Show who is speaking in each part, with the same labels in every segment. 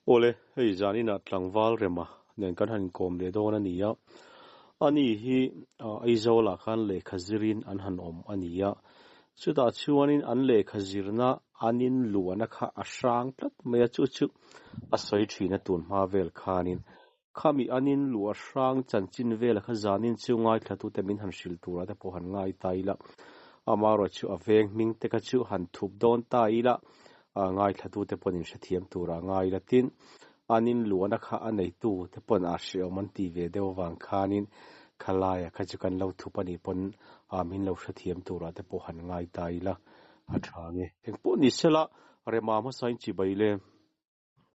Speaker 1: Awle, hei zaninah tlangval rema nen kan han inkawm leh dawn a ni a. Ani hi Aizawlah khan lehkha zirin an han awm a ni a. Chutah chuanin an lehkha zirna an inluahna kha a hrang tlat mai a, chu chu a sawi thin a tun hma vel khanin. Khami an inluah hrang chanchin vela kha zanin chu ngaithlatute min han hrilh turah te pawh han ngai ta ila, amaherawhchu a veng hming te kha chu han thup dawn ta ila, ngaithlatute pawhin hrethiam turah ngai ila. Tin, an inluahna kha a neitu te pawn a hrehawm an tih ve deuh avang khanin khalaia kha chu kan lo thup a nih pawn min lo hrethiam turah te pawh han ngai ta ila a tha nge. Engpawh ni sela, rema hmasain chibai le.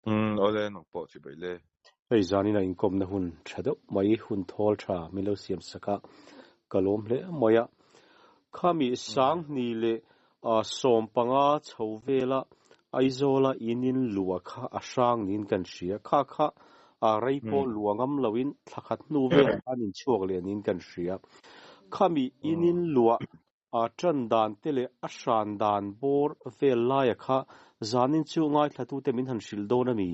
Speaker 2: Umm awle nang pawh chibai le.
Speaker 1: Hei zanin a inkawmna hun tha deuh mai hun thawl tha min lo siam sak a, ka lawm hle mai a. Khami Sangni leh 15 chho vela Aizawla in in luah kha a hrang niin kan hria. Kha kha rei pawh luah ngam loin thla khat hnu velah khan inchhuak leh niin kan hria. Khami in in luah A ṭan dan te leh a hran dan bawr vel laia kha zanin chu ngaithlatute min han hrilh dawn a mi?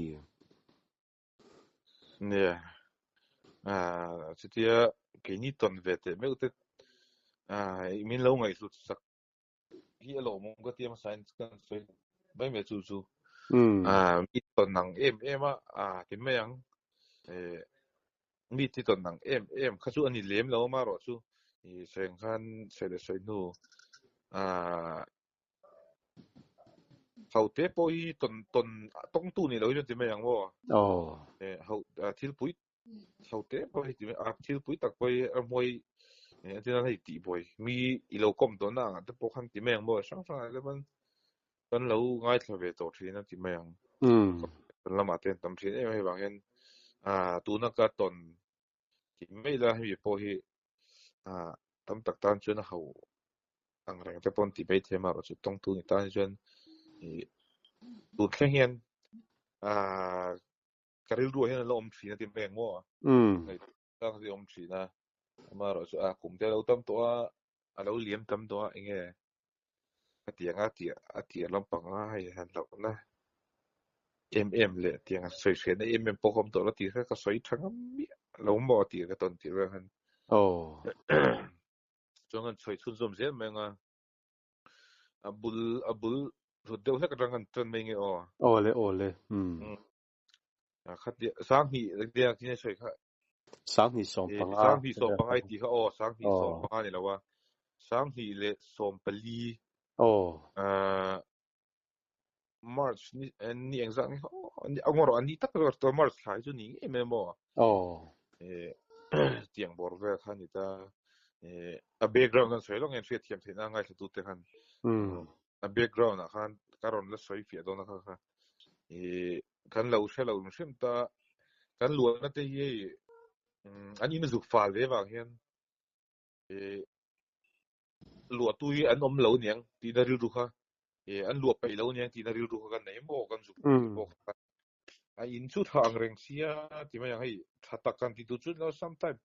Speaker 2: Nia, chutia keini tawn ve teh meuh te min lo ngaihhlut sak hi a lawmawm ka ti a hmasa in kan sawi mai mai chu chu. Mi tawn ang em em a ti mai ang. Mi ti tawn ang em em kha chu a ni lem lo amaherawh chu i sawi ang khan sawi leh sawi hnu ah ho te pawh hi tawn tawn tawngtu ni lo hi chuan ti mai ang maw eh ho thilpui ho te pawh hi ti mai a thilpui tak pawh hi a hmuai eh a hei tih buai mi i lo kawm tawhna ang ah te pawh khan ti mai ang maw hrang hrang ah te pawn kan lo ngaithla ve tawh thin a ti mai ang. Kan lamah te an tam thin em hei vang hian ah tuna ka tawn ti mai la hemi pawh hi ah tam tak tan chuan a ho ang reng te pawh an ti mai thei a chu tawngtu ni tan hi chuan ih tun thleng hian ah ka rilruah hian a la awm thin a ti mai ang maw tang hi awm thin a amaherawhchu a kum te a lo tam tawh a a lo liam tam tawh a enge a tiang a tia a tia lampang a hei han hlauhna em em leh tiang a sawi hriatna em em pawh ka awm tawh lo tih kha ka sawi tha ngam miah lo maw tih ka tawn tir vel khan chuan kan sawi chhunzawm zel mai ang a a bul a bul hrut deuh hlek atang kan tan mai nge aw
Speaker 1: awle awle um
Speaker 2: khatia sanghnih tia khin a sawi kha
Speaker 1: 2015
Speaker 2: 2015 i tih kha aw 2015 ni lo a 2014
Speaker 1: aw
Speaker 2: March ni ni engzah nge aw angawr ani tak tak March thla hi chu ni ngei mai maw
Speaker 1: aw
Speaker 2: tiang bawr vel kha ni ta a background kan sawi lawk nge hriat thiam theihna ngaithla tu te khan a background ah khan ka rawn la sawi fiah dawn a kha kha kan lo hre lo hrim ta kan luahna te hi hei an in zuk fal ve vang hian luahtu hi an awm lo niang tihna rilru kha an luah peih lo niang tihna rilru kha kan nei maw kan zuk pawh kha a in chu tha ang reng sia ti mai ang hei tha tak kan ti tu chu lo sometime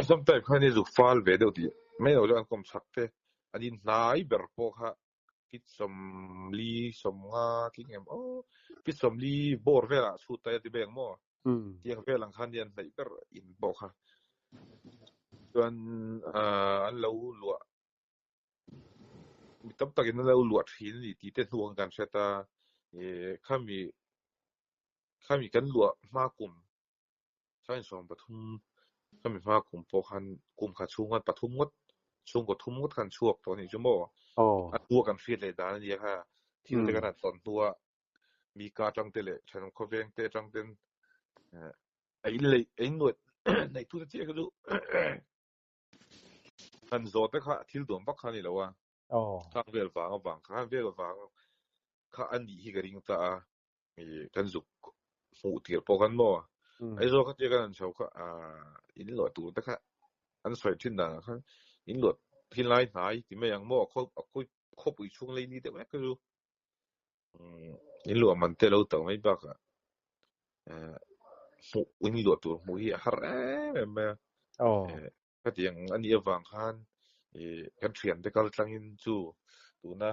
Speaker 2: sometime khan i zuk fal ve deuh tih mai lo chuan an kawm chak te an in hnai ber pawh kha Fit 40 50 tling em aw fit 40 bawr velah chhut ta ti beng maw tiang vel ang khan ni an hnaih ber in pawh kha chuan an lo luah mi tam takin an lo luah thin a ni tih te hnu ang kan hre ta khami khami kan luah hma kum 2013 khami hma kum pawh khan kum khat chhung khan pathum ngawt chhungkaw thum ngawt khan chhuak tawh a nih chu maw a hnua kan hriat leh dan a nia kha thil te kan han tawn hnua mi ka atang te leh thenawm khawveng te atang ten a in lei a in nuaih neih tu te chiah kha chu han zawh te kha thil duam vak kha a ni lo a khang vel vang avang kha vel vang kha a nih hi ka ring ta a kan zuk hmuh tir pawh khan maw Aizawl kha tia kan han chho kha in luah tur te kha an sawi thin dan ah khan in luah thin lai hnai ti mai ang maw a khawpui chhung lei ni deuh vek kha chu in luah man te lo to mai bakah hmuh in luah tur hmuh hi a har em em mai a khatiang a nih avang khan kan thiante kal tlangin chu tuna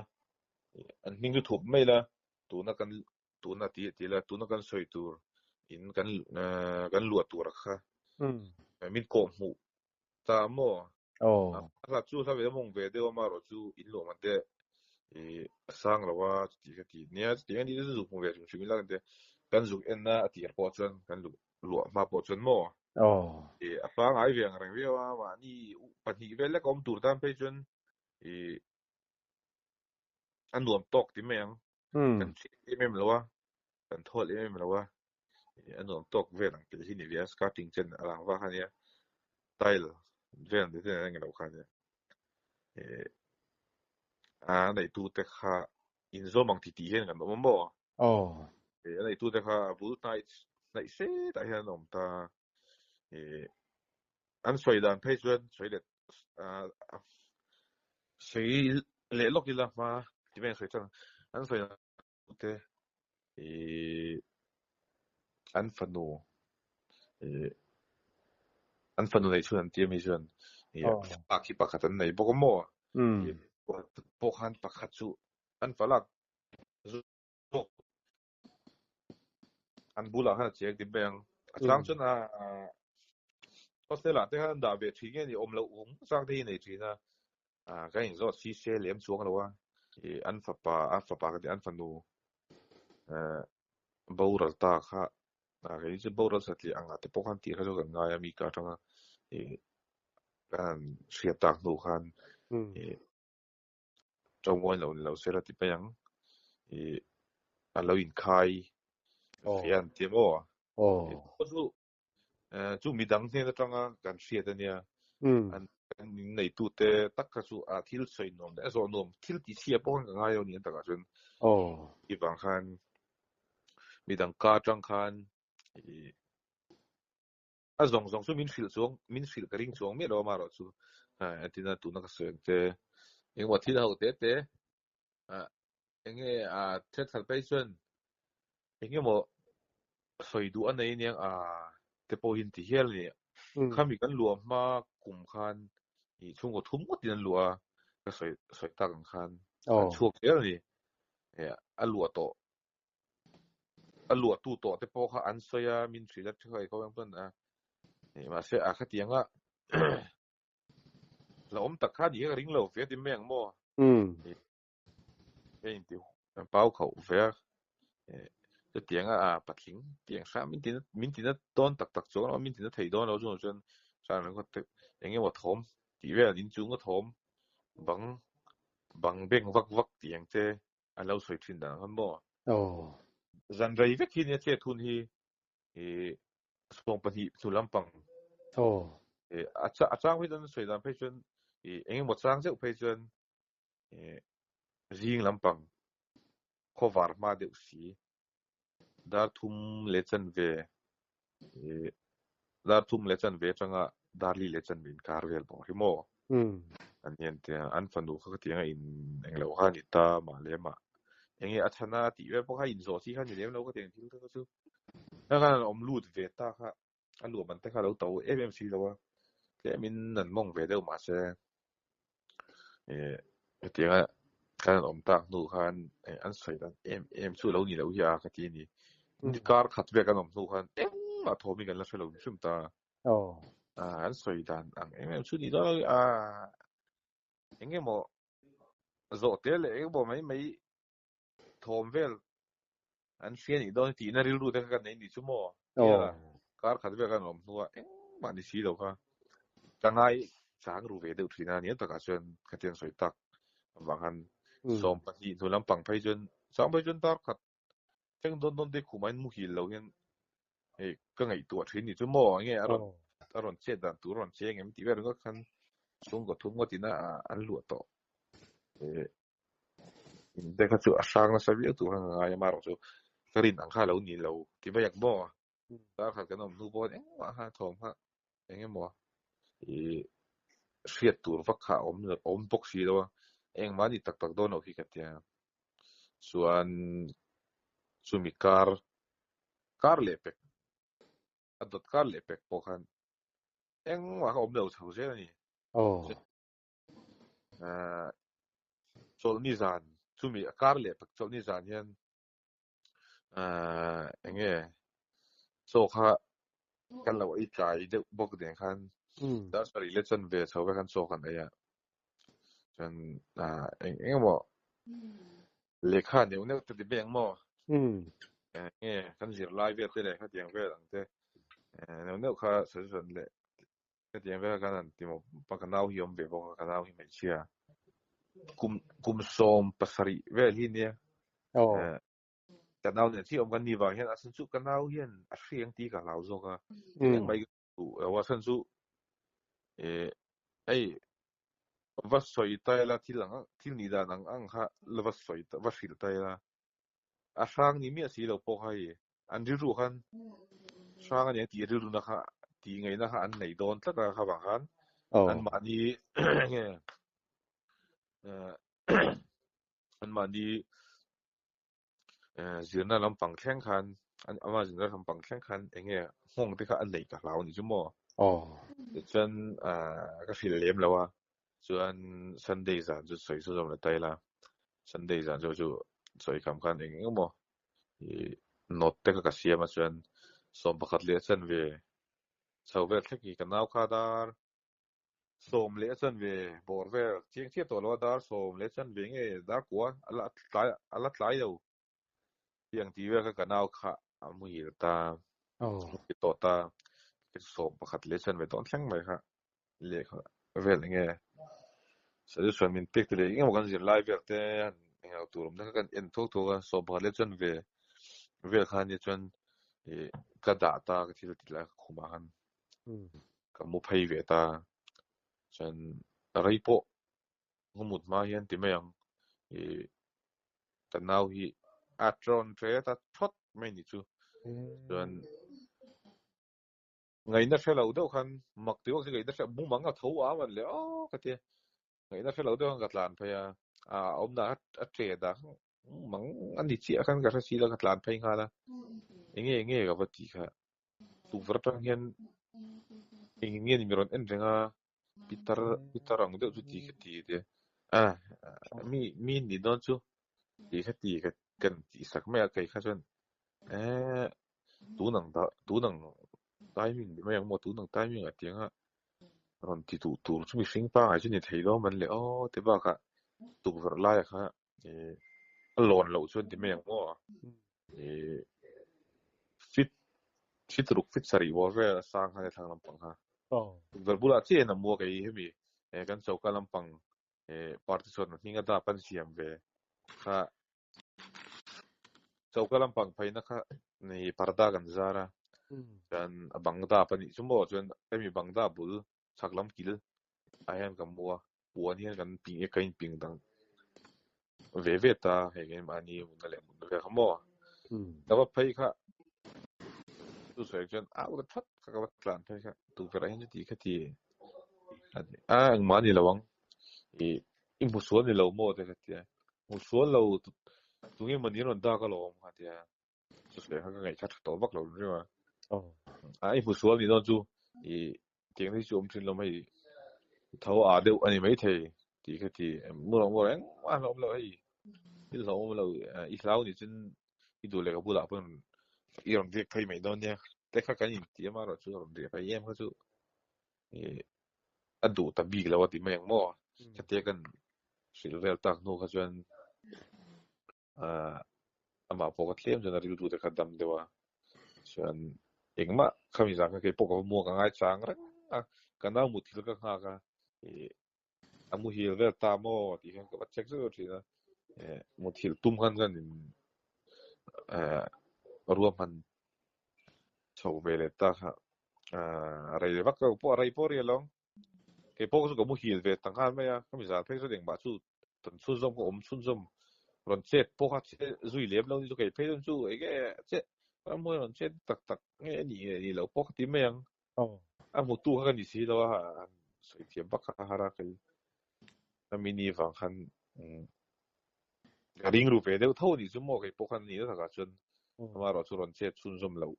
Speaker 2: an hming chu thup mai la tuna kan. Tuna ti ti la tuna kan sawi tur in kan kan luah tur a kha min kawh hmuh ta maw a hla chu hla ve mawng ve deuh a marawh chu in luah man te i a sang lo a chuti kha ti nia chutiang a ni chu zuk hmu ve hrim hrim ila kan tia kan zuk en a a tir pawh chuan kan luh luah hma pawh chuan maw i a pangai ve ang reng viau a mahni pahnih vel lek a awm tur tan phei chuan i a nuam tawk ti mai ang. Kan hriat em em lo a, kan thawl em em lo a, a nuam tawk vel ang tih hi ni ve a, skirting chen a lang vak a nia, tile vel ang tih te a lo kha a nia. A neihtute kha inzawm ang titih hian kan awm a maw? A neihtute kha a bul hnaih hnaih hretah hian an awm ta. An sawi dan phei chuan sawi leh sawi leh lawk ila hma ti mai an sawi chuan an sawi dan te ih an fanu ih an fanu neih chhun an ti ami chuan ih falak hi pakhat an nei bawk a maw pawh khan pakhat chu an falak zawk An bulah khan a cheng ti mai ang. A chang chuan a hostel ah te khan an dah ve thin nge ni awm loh ung chang te hi nei thin a. Kan inzawt si se lem chuang lo a. An fapa, a fapa ka ti an fanu boral ta kha kei chu boral satliah ang ah te pawh khan tih kha chu kan ngai a mi ka atanga kan hriat tak hnu khan Ṭawngmuai lo ni lo se la ti mai ang. Ih a lo inkhai ve an ti maw? Chu chu midang hnen aṭanga kan hriat a nia. An in neitute tak kha chu a thil sawi nuam leh a zawh nuam thil tih chhia pawh khan ka ngai lo ni an takah chuan. Ti vang khan midang ka aṭang khan ih A zawng zawng chu min hrilh chuang, min hrilh ka ring chuang miah lo a amaherawhchu entirna tuna ka sawi ang che engemaw thil ho te te enge a thenkhat phei chuan engemaw sawi duh a nei aniang a te pawh hi an ti hial a ni. Khami kan luah hma kum khan ih chhungkaw thum ngawtin an luah a, ka sawi sawi tak ang khan an chhuak zel a ni. A luah tawh A luahtu tawh te pawh kha an sawi a, min hrilh a tha ko ang pawn a. Mahse a khatiang a la awm tak kha ni kha ka ring lo ve a ti mai ang maw? Ka inti pau khauh ve a. Chutiang a patling tiang hram min tina min tina dawn tak tak chuang lo, min tina thei dawn lo chuan chuan hran ringawt te eng emaw thawm tih vel inchung a thawm bang bang beng vak vak tih ang te an lo sawi thin dan ang maw?
Speaker 1: Aw.
Speaker 2: Zan rei vek hi nia chet hun hi i 12 hnu lampang.
Speaker 1: Aw.
Speaker 2: I a a chang phei chuan sawi dan phei chuan i eng emaw chang zeuh phei chuan i zing lampang khawvar hma deuh si dar thum leh chanve i dar thum leh chanve atanga dar li leh chanve inkar vel bawk hi maw? An hian tia an fanu kha khatiang a in englo kha a ni ta mah leh mah enge a chhan a tih vel pawh kha inzawh chi kha ni lem lo khatiang thil kha chu kha khan an awm lut ve ta kha a luam an te kha a lo to em em si lo a tlemin an mawng ve deuh mahse hetiang a kan an awm tak hnu khan an sawi dan em em chu lo ni lo hi a ka ti a ni kar khat vel kan awm hnu khan engmah thawm hi kan la hre lo hrim ta. An sawi dan ang em em chu ni dawn lo a eng emaw zawh te leh eng emaw mai mai thawm vel an hria nih dawn tihna rilru te kha kan nei nih chu maw kar khat vel kan awm hnua engmah ni si lo kha ka ngai chang ru ve deuh thin a ni takah chuan khatiang sawi tak avang khan 12 hnu lampang phei chuan chang phei chuan dar khat thleng dawn dawn te khumah in muhil lo hian hei ka ngaihtuah thin ni chu maw enge a rawn a rawn chet dan tur a rawn cheng em tih vel ringawt khan chhungkaw thum ngawt ina an luah tawh in te kha chu a hrang nasa viau tur khan ka ngai a marawh chu ka rin ang kha lo ni lo ti mai ang maw dar khat kan awm hnu pawh engmah kha thawm kha eng emaw ih hriat tur vak kha a awm awm bawk si lo a engmah ni tak tak dawn loh hi ka tia chuan chumi kar kar leh pek a dawt kar leh pek pawh khan engmah kha awm lo chho zel a ni. Chawlhni zan chumi a kar leh pek chawlhni zan hian. Ah enge chaw kha kan lo ei tlai deuh bawk nen khan dar sarih leh chuan ve chho vek khan chaw kan ei a. Chuan ah eng eng emaw lehkha neuh neuh te ti mai ang maw? Enge kan zirlai vel te leh khatiang vel ang te neuh neuh kha suggestion leh Hetiang veka kan han ti maw pa ka nau hi awm ve bawk a, ka nau hi hmeichhia kum kum 17 vel hi nia.
Speaker 1: Oh.
Speaker 2: Ka nau nen chi awm kan ni vang hian a chhan chu ka nau hian a hriang tih ka hlau zawk a. Eng mai ka a chhan chu eh ei va sawi ta ila thil ang thil nih dan ang ang kha la va sawi va hrilh ta ila a hrang ni miah si lo pawh kha hei an rilru khan hrang a nia tih rilru na kha tih ngaihna kha an nei dawn tlat a kha vang khan an mahni nge an mahni zirna lampang thleng khan an ama zirna lampang thleng khan enge nghawng te kha an nei ka hlau ni chu maw tichuan ka hrilh lem lo a chuan Sunday zan chu sawi chu zawm la ta ila Sunday zan chu chu sawi kham khan eng eng emaw ih note te kha ka siam a chuan 11 leh a chanve chho vel thlek hi ka nau kha dar 10 leh a chanve bawr vel chiang chiah tawh lo a dar 10 leh a chanve nge dar kua a la tlai a la tlai lo tiang tih vel kha ka nau kha a muhil ta muhil tawh ta 11 leh a chanve dawn thleng mai kha lehkha vel enge suggestion min pek te leh engemaw kan zir lai vel te englo tur awm te kha kan en thuak thuak a 11 leh chanve vel kha ania chuan ih ka dah ta ka thil ti lai ka khum ah khan ka mu phei ve ta chuan rei pawh ka mut hma hian ti mai ang ih ka nau hi a tawn tre ta thawt mai ni chu chuan Ngaihna hre lo deuh khan mak ti vak chu ngaihna hre mum ang a tho a man le aw ka tia. Ngaihna hre lo deuh khan ka tlan phei a, a awmna a ṭe dah khan mum ang a ni chiah khan ka hre si lo ka tlan phei nghal a. Enge enge ka va ti kha. Tukverh atang hian eng nge ni mi rawn en reng a, pitar pitar ang deuh chu ti ka ti tia. A mi mi ni dawn chu ti kha ti ka kan tih sak mai a kei kha chuan eh tun ang dah tun ang timing ni mai ang maw tun ang timing ah tiang a rawn ti duh tur chu mihring pangai chu ni thei dawn man le aw ti bakah tukverh laia kha eh a lawn loh chuan ti mai ang maw eh fit fit ruk fit sarih bawr vel a sang kha thlang lampang kha tukverh bulah chiah in a mu a kei hemi eh kan choka lampang eh partition hming a dap an siam ve kha Choka lampang phaina kha ni parda kan zar a, chuan a bang dap a nih chu maw chuan hemi bang dap bul chhak lam kil ah hian ka mu a, puan hian kan ping ka inping dang ve ve ta hei keimahni mutna leh mutna vel kha maw ka va phei kha chu sawi chuan au ta that kha ka va tlan phei kha tukverh ah hian chuti khati a engmah a ni lo ang ih i hmu sual ni lo maw te ka tia hmu sual lo tunge mawni an rawn dak alawm ka tia chu sawi kha ka ngaih kha tha tawh vak lo rim a a i hmu sual ni dawn chu ih tiang hi chu awm thin lo hei tho a deuh a ni maithei tih kha ti mu rawh mu rawh engmah a hlauhawm lo hei thil hlauhawm lo i hlau ni chuan i duh leh ka bulah pawn i rawn riak phei mai dawn nia te kha kan inti a marawh chu a rawn riak phei em kha chu ih a duh ta bik lo a ti mai ang maw khatia kan hrilh vel tak hnu kha chuan ah amah pawh ka tlem chuan a rilru te kha dam deuh a chuan engmah khami zan kha keipawh ka va muak a ngai chang reng a ka nau muthilh ka nghak a ih a muhil vel ta maw tih khan ka va check zeuh thin a eh muthilh tum khan khan in eh ruahman chho ve leh ta kha ah rei vak lo pawh a rei pawh a ri alawm keipawh chu ka muhil ve ta nghal mai a ka mizan phei chuan engmah chu tawn chhunzawm ka awm chhunzawm rawn chet pawh kha che zui lem lo ni chu kei phei chuan chu enge che ramhuai rawn chet tak tak nge a nih nge ni lo pawh ka ti mai ang a hmutu kha ka ni si lo a han sawi thiam vak kha a har a kei a mini vang khan ka ring ru ve deuh tho a nih chu maw kei pawh khan a nih na takah chuan amaherawh chu rawn chet chhunzawm loh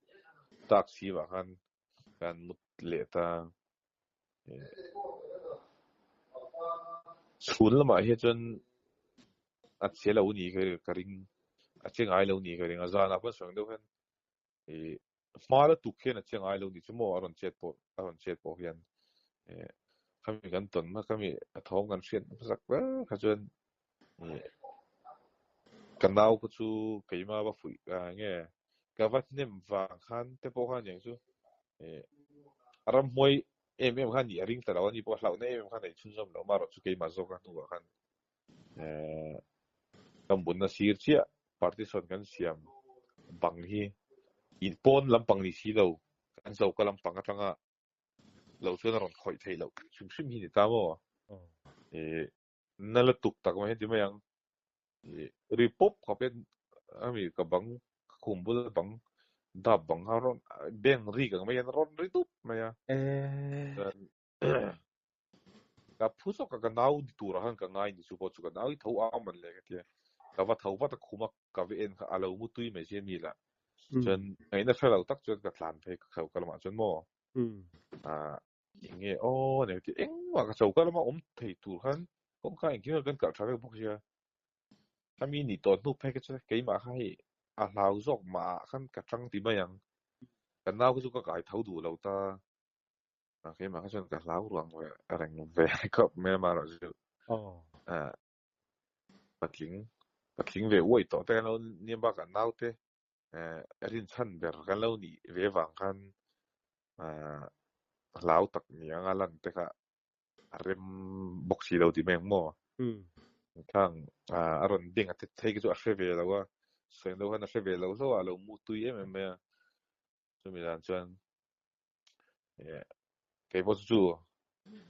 Speaker 2: tak si vah khan kan mut leh ta chhun lamah hian chuan a che lo ni ka ring. A che ngai lo ni ka ring a, zanah pawn sawi ang deuh hian ih hma la tuk hian a che ngai lo ni chu maw a rawn chet pawh a rawn chet pawh hian ih khami kan tawn hma khami a thawm kan hriat hmasak ber kha chuan ih ka nau kha chu keimah va fuih ah nge ka va hnem vang khan te pawh khan aniang chu ih a ramhmuai em em khan nih a ring ta lo a ni pawh a hlauhna em em khan a inchhunzawm lo amaherawhchu chu keimah zawk a hnuah khan eh ka mutna sir chiah partition kan siam bang hi in pawn lampang ni si lo kan choka lampang atanga lo chuan a rawn khawih theih loh hrim hrim hi ni ta maw eh na la tuk tak mai heti mai ang eh ri pawp khawp hian ami ka bang ka khum bula bang dap bang kha rawn beng rik ang mai hian rawn ri dup mai a chuan Ka phu zawk a, ka nau ni turah khan ka ngai ni chu pawh chu ka nau hi tho ang man le ka ti a. Ka va tho vat a, khum a ka va en kha a lo mu tui mai si a mi lah. Chuan ngaihna hre lo tak chuan ka tlan phei ka choka lamah chuan maw ah eng nge aw ni ka ti engmah ka choka lama awm thei tur khan kawngka engkim kha kan kalh tha vek bawk sia. Khami ni tawh hnu phei kha chuan keimah kha hei a hlau zawk mah ah khan ka tang ti mai ang. Ka nau kha chu ka kai tho duh lo ta. A keimah kha chuan ka hlau ruang ve reng ve khawp mai a marawh chu ah patling patling ve uai tawh te kan lo nia bakah naute eh rinchhan ber kan lo nih ve vang khan ah hlau tak ni anga lan te kha a rem bawk si lo tih mai ang maw? Khang ah a rawn beng a tet thei kha chu a hre ve lo a, sawi ang deuh khan a hre ve lo hlauh a, a lo mu tui em em mai a. Chumi dan chuan eh kei pawh chu chu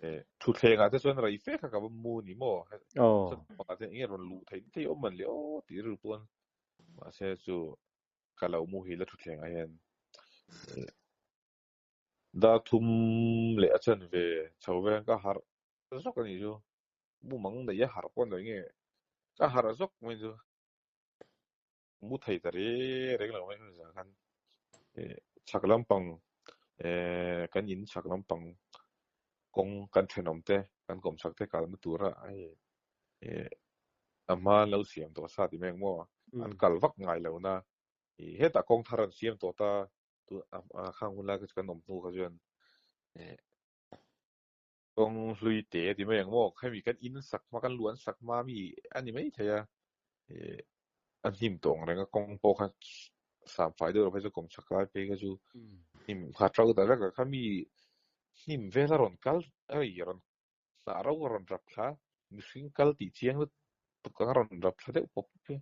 Speaker 2: eh thutthleng ah te chuan rei fe kha ka va mu ni maw ah te enge rawn luh theih thei awm man le aw tih rilru pawn mahse chu ka lo mu hi la thutthleng ah hian eh dar thum leh a chen ve chho ve ka harh zawk a nih chu mumang nei a harh pawh ni lo enge ka harh zawk mai chu. Mu thei ta reng reng lo mai zan khan chhak lampang kan in chhak lampang kawng kan thenawm te kan kawm chhak te kalna tura hei a hma an lo siam tawh sa ti mai ang maw an kal vak ngai lo na hetah kawng thar an siam tawh ta khang hun lai kha chu kan awm hnu kha chuan Kawng hlui te ti mai ang maw? Khami kan in sak hma, kan luan sak hma mi a ni mai thei a. Ih a hnim tawh ang reng a, kawng pawh kha sam fai deuh lo phei chu kawm chak lai phei kha chu hnim kha to ta vek a. Khami hnim vel a rawn kal ei a rawn hnah ro a rawn rap thla, mihring kal tih chiang lutuk ang a rawn rap thla deuh pawp pawp hi a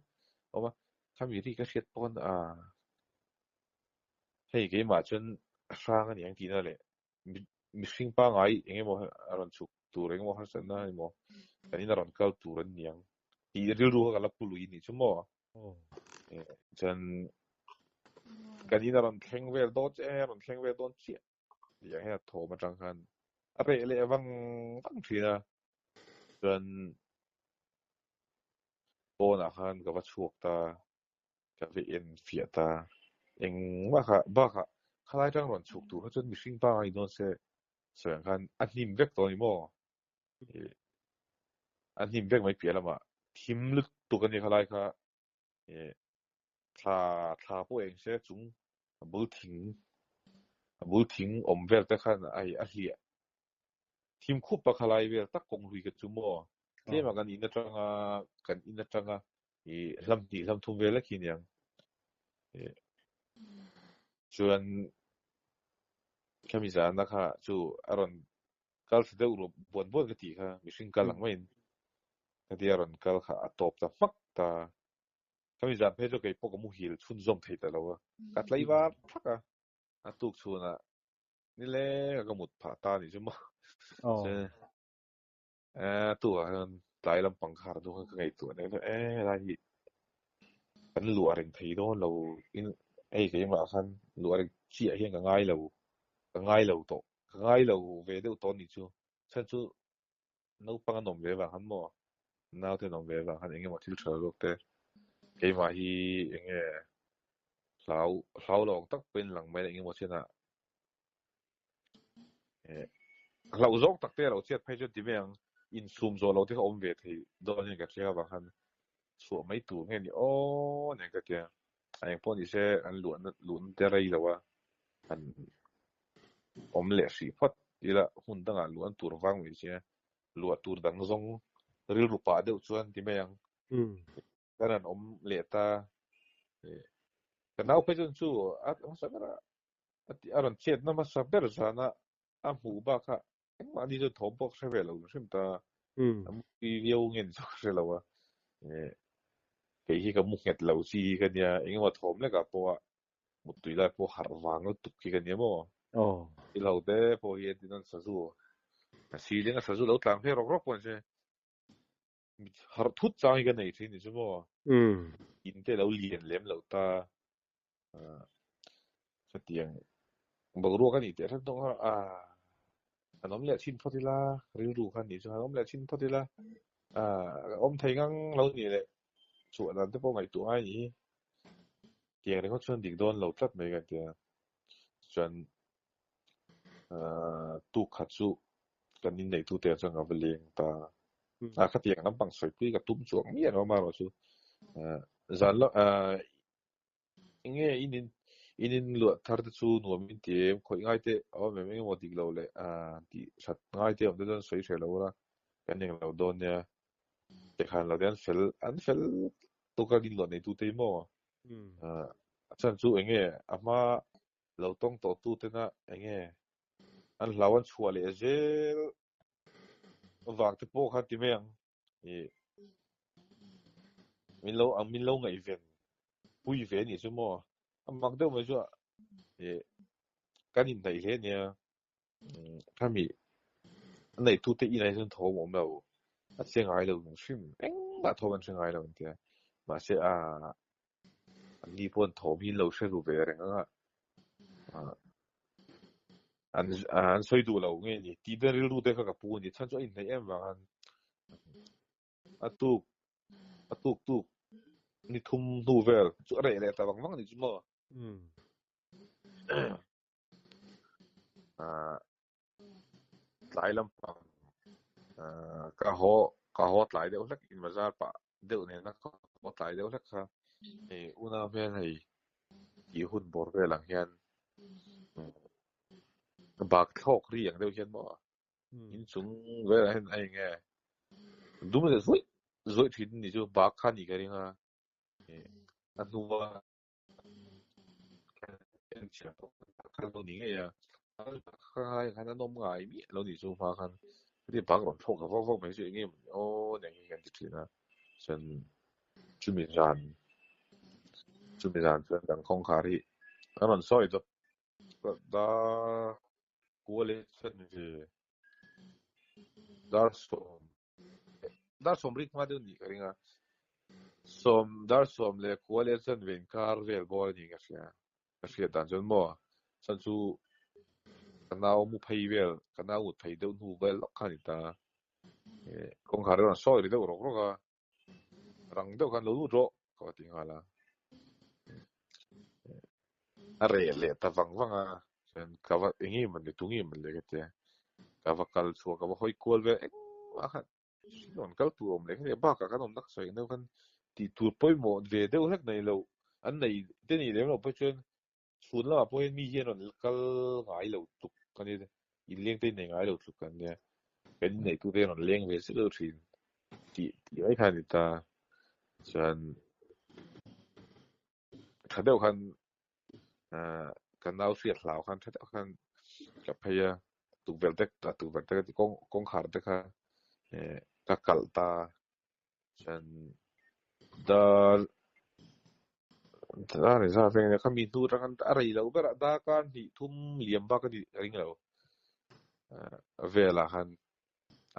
Speaker 2: awm a. Khami ri ka hriat pawn a hei keimah chuan a hrang a ni ang tihna leh mihring pangai eng emaw a rawn chhuk tur eng emaw harsatna emaw kan in a rawn kal tur an ni ang tih rilru kha ka la pu lui anih chu maw chuan kan in a rawn thleng vel dawn che a rawn thleng vel dawn chiah tih ang hian a thawm atang khan a reh leh vang vang thin a chuan pawnah khan ka va chhuak ta. Ka ve en fiah ta. Engmah kha bakah khalai tang rawn chhuk tur kha chuan mihring pangai dawn se sawi ang khan a hnim vek tawh a ni maw? Ih a hnim vek mai piah lamah thim lutuk a ni khalai kha ih thla thla pawh eng se chung a bul thing a bul thing awm vel te khan a a hliah thim khup a khalai vel tak kawng hlui kha chu maw? Tlem a kan in atanga kan in atanga ih hlam hnih hlam thum vel lek hi aniang. Ih chuan khami zana kha chu a rawn kal thla deuh rup buan buan ka tih kha mihring kal ang maiin ka tia a rawn kal kha a tawp ta hmak ta. Khami zan phei chu kei pawh ka muhil chhunzawm thei ta lo a, ka tlaivar thak a, a tuk chhunah nileng a ka mut phah ta anih chu maw. Eh tu ah hian tlai lampang kha har duh ka ngaihtuah nen chuan eh helai hi kan luah reng thei dawn lo in hei keimah khan luah reng chiah hian ka ngai lo ka ngai lo tawh ka ngai lo ve deuh tawh anih chu chhan chu naupang an awm ve vang khan maw naute an awm ve vang khan eng emaw thil tha zawk te keimah hi eng nge hlau hlau lo ang tak pawhin lang mai eng emaw chinah Eh hlauh zawng tak te a lo chhiat phei chuan ti mai ang, insum zawh lo te kha awm ve thei dawn hian ka hria avang khan. Chhuah mai tur nge ni aw nen ka tia. A eng pawh ni se an luahna luhna te rei lo a, han awm leh hrih phawt ila hmun dangah luah an tur vang mai sia, luah tur dang zawng rilru pah deuh chuan ti mai ang. Kan han awm leh ta. Ka nau phei chuan chu a hmasa ber a, a rawn chetna hmasa ber zana a hmuh bakah Engmah ni chu thawm pawh ka hre ve lo hrim ta. A mu tui viau nge ni chu ka hre lo a. Kei hi ka mu nghet lo chi hi ka nia, engemaw thawm lekah pawh a muttui lai pawh harh vang lutuk hi ka nia maw. Thil ho te pawh hi entin an sazu a siling a sazu lo tlang phei rawk rawk pawh an hre. Harh thut chang hi ka nei thin ni chu maw. In te lo lian lem lo ta. Chutiang boruak a nih teh hrep dawng a, an awm leh thin phawt ila, rilru kha nih chu han awm leh thin phawt ila, awm thei ngang lo nih leh chhuah dan te pawh ngaihtuah ngai nih hi tiang ringawt chuan dik dawn lo tlat mai ka ti a. Chuan tuk khat chu kan inneitute ah chuan ka va leng ta a, khatiang lampang sawipui ka tum chuang miah lo amaherawhchu zan lam Enge in in in in luah thar te chu nuam in ti em? Khawih ngai te a awm em? Engemaw dik lo leh tih that ngai te awm te chuan sawi hreh lo ula kan eng lo dawn nia. Tehkhan lo te an fel an fel tawk a in luah nei tu te hi maw? A chhan chu enge a hma lo tawng tawh tu tena enge an hlau an chhuah leh zel vang te pawh khan ti mai ang. Ih min lo min lo ngaihven pui ve anih chu maw a mak deuh mai chu ih kan inhnaih hle ania khami a neihtute inah hi chuan thawm a awm lo a che ngai lo hrim engmah thawm an hre ngai lo an tia mahse a Anni pawh an thawm hi an lo hre ru ve reng ang a, an an sawi duh lo nge ni tih te rilru te kha ka pu a ni. Chhan chu a inhnaih em vang khan a tuk a tuk tuk ni thum hnu vel chu a reh leh ta vang vang a ni chu maw. Tlai lampang ka haw ka haw tlai deuh hlek in bazar pah deuh nena ka haw tlai deuh hlek kha hei unau hmel hei tih hun bawr vel ang hian bak thlawk ri ang deuh hian maw inchung velah hian a eng nge dum leh zuaih zuaih thin ni chu bak kha a nih ka ring a a hnua Kha lo ni ngei a, kha ngai khan an awm ngai miah lo ni chu hma khan heti bang rawn thlawk ta vak vak mai chu eng nge maw aw nia hi kan ti thin a, chuan chumi zan chumi zan chuan kan kawngkhar hi an rawn sawi dawt dar kual e chuan ve dar sawm Dar sawm rik hma deuh nih ka ring a, sawm dar sawm leh kua leh chuan ve inkar vel bawr a ni ka hria, ka hriat dan chuan maw chuan chu ka nau mu phei vel, ka nau mut phei deuh hnu vel lawk kha a ni ta, kawngkhar erawh an sawi ri deuh rawk rawk a, rang deuh khan lo lut rawh ka va ti nghal a, a reh leh ta vang vang a, chuan ka va eng nge mawn le tu nge mawn le ka tia, ka va kal chhuak ka va hawi kual vel engmah khan rawn kal tur awm leh kha nia bakah kan awmna ka sawi ang deuh khan tih tur pawimawh ve deuh hlek nei lo an nei te nih lem loh pawh chuan chhun lamah pawh hian mi hian rawn kal ngai lo tluk ka nia inleng te in nei ngai lo tluk kan nia kan inneih te rawn leng ve zeuh zeuh thin tih tih mai kha a ni ta chuan tha deuh khan ka nau hriat hlau khan tha deuh khan ka phei a tukverh te tukverh te ka kawng kawngkhar te kha ka kalh ta chuan dar dar ni zat eng kha mi hnu atang khan a rei lo ber a darkar hnih thum liam bak a nih ka ring lo velah khan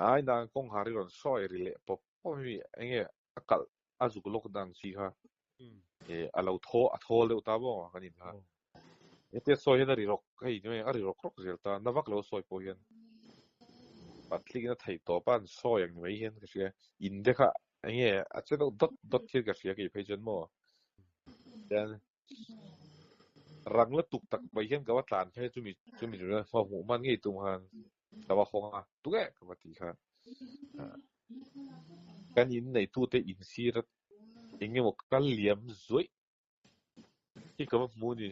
Speaker 2: ai nan kawngkhar hi rawn sawi ri leh pawp pawp a mi eng nge a kalh a zuk lawk dan chi kha a lo thaw a thawl deuh ta maw kan in kha hetia sawi hian a ri rawk hei ni a ri rawk rawk zel ta na vak lo sawi pawh hian patling in a thei tawp a an sawi ang ni mai hian ka hria in te kha enge a che deuh dawt dawt hian ka hria kei phei chuan maw chuan rang la tuk tak mai hian ka va tlan phei chumi chumi chu hmuh hman ngei tum khan ka va hawng a tu nge ka va ti kha kan in neitute in sir Engemaw kal liam zuaih hi ka va hmu ni.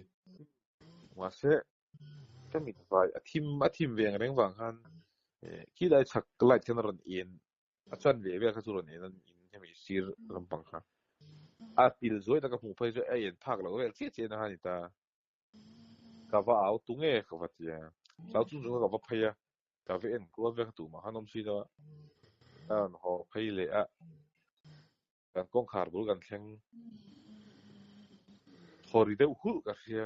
Speaker 2: Mahse ka mit vai a thim a thim ve ang reng vang khan khilai chhak light khan a rawn en a chan ve vel kha chu rawn en a in hemi sir lampang kha a pil zuai tak a hmuh phei chu a en phak loh vel chiah chiah na kha a ni ta. Ka va au tu nge ka va ti a, hlau chung chung kha ka va phei a, ka va en kual vel kha tumah khan awm si lo a, a rawn haw phei leh a, kan kawngkhar bul kan thleng thaw ri deuh hulh ka hria,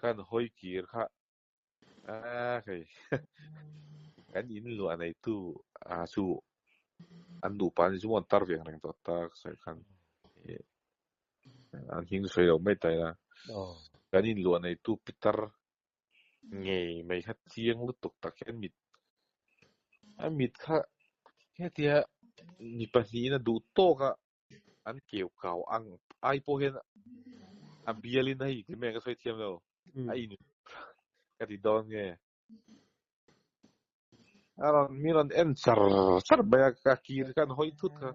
Speaker 2: kan hawi kir kha a hei kan in luah neitu a chu an nupa ni chu maw an tar ve ang reng tawh ta ka sawi khan an hming chu sawi lo mai ta ila kan in luah neitu pitar ngei mai kha chiang lutuk tak hian mit a mit kha hetia mi pahnihin a duh tawk a an keu kau ang ai pawh hian a bialin hei ti mai ka sawi thiam lo a in ka ti dawn nge a rawn mi rawn en char char mai a ka kir kan hawi thut kha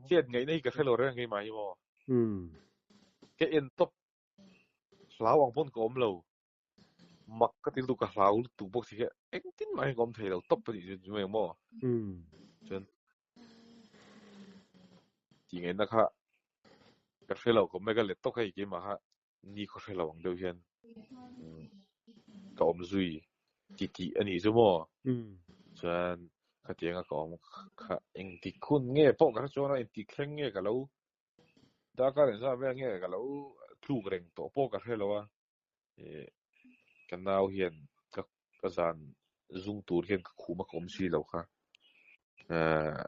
Speaker 2: chet ngaihna hi ka hre lo reng keimah hi maw ka en tawp hlau ang pawn ka awm lo mak ka ti lutuk ka hlau lutuk bawk si kha engtin mah hian ka awm thei lo tawp a nih chu chu mai ang maw chuan tih ngaihna kha ka hre lo ka awm mai ka let tawk hei keimah kha ni khaw hre lo ang deuh hian ka awm zui ti tih a nih chu maw chuan khatianga ka awm kha engtik hun nge pawh ka hre chuan a engtik thleng nge ka lo Darkar engzah vel nge ka lo tluk reng tawh pawh ka hre lo a, eh ka nau hian ka ka zan zung tur hian ka khum a ka awm si lo kha, eh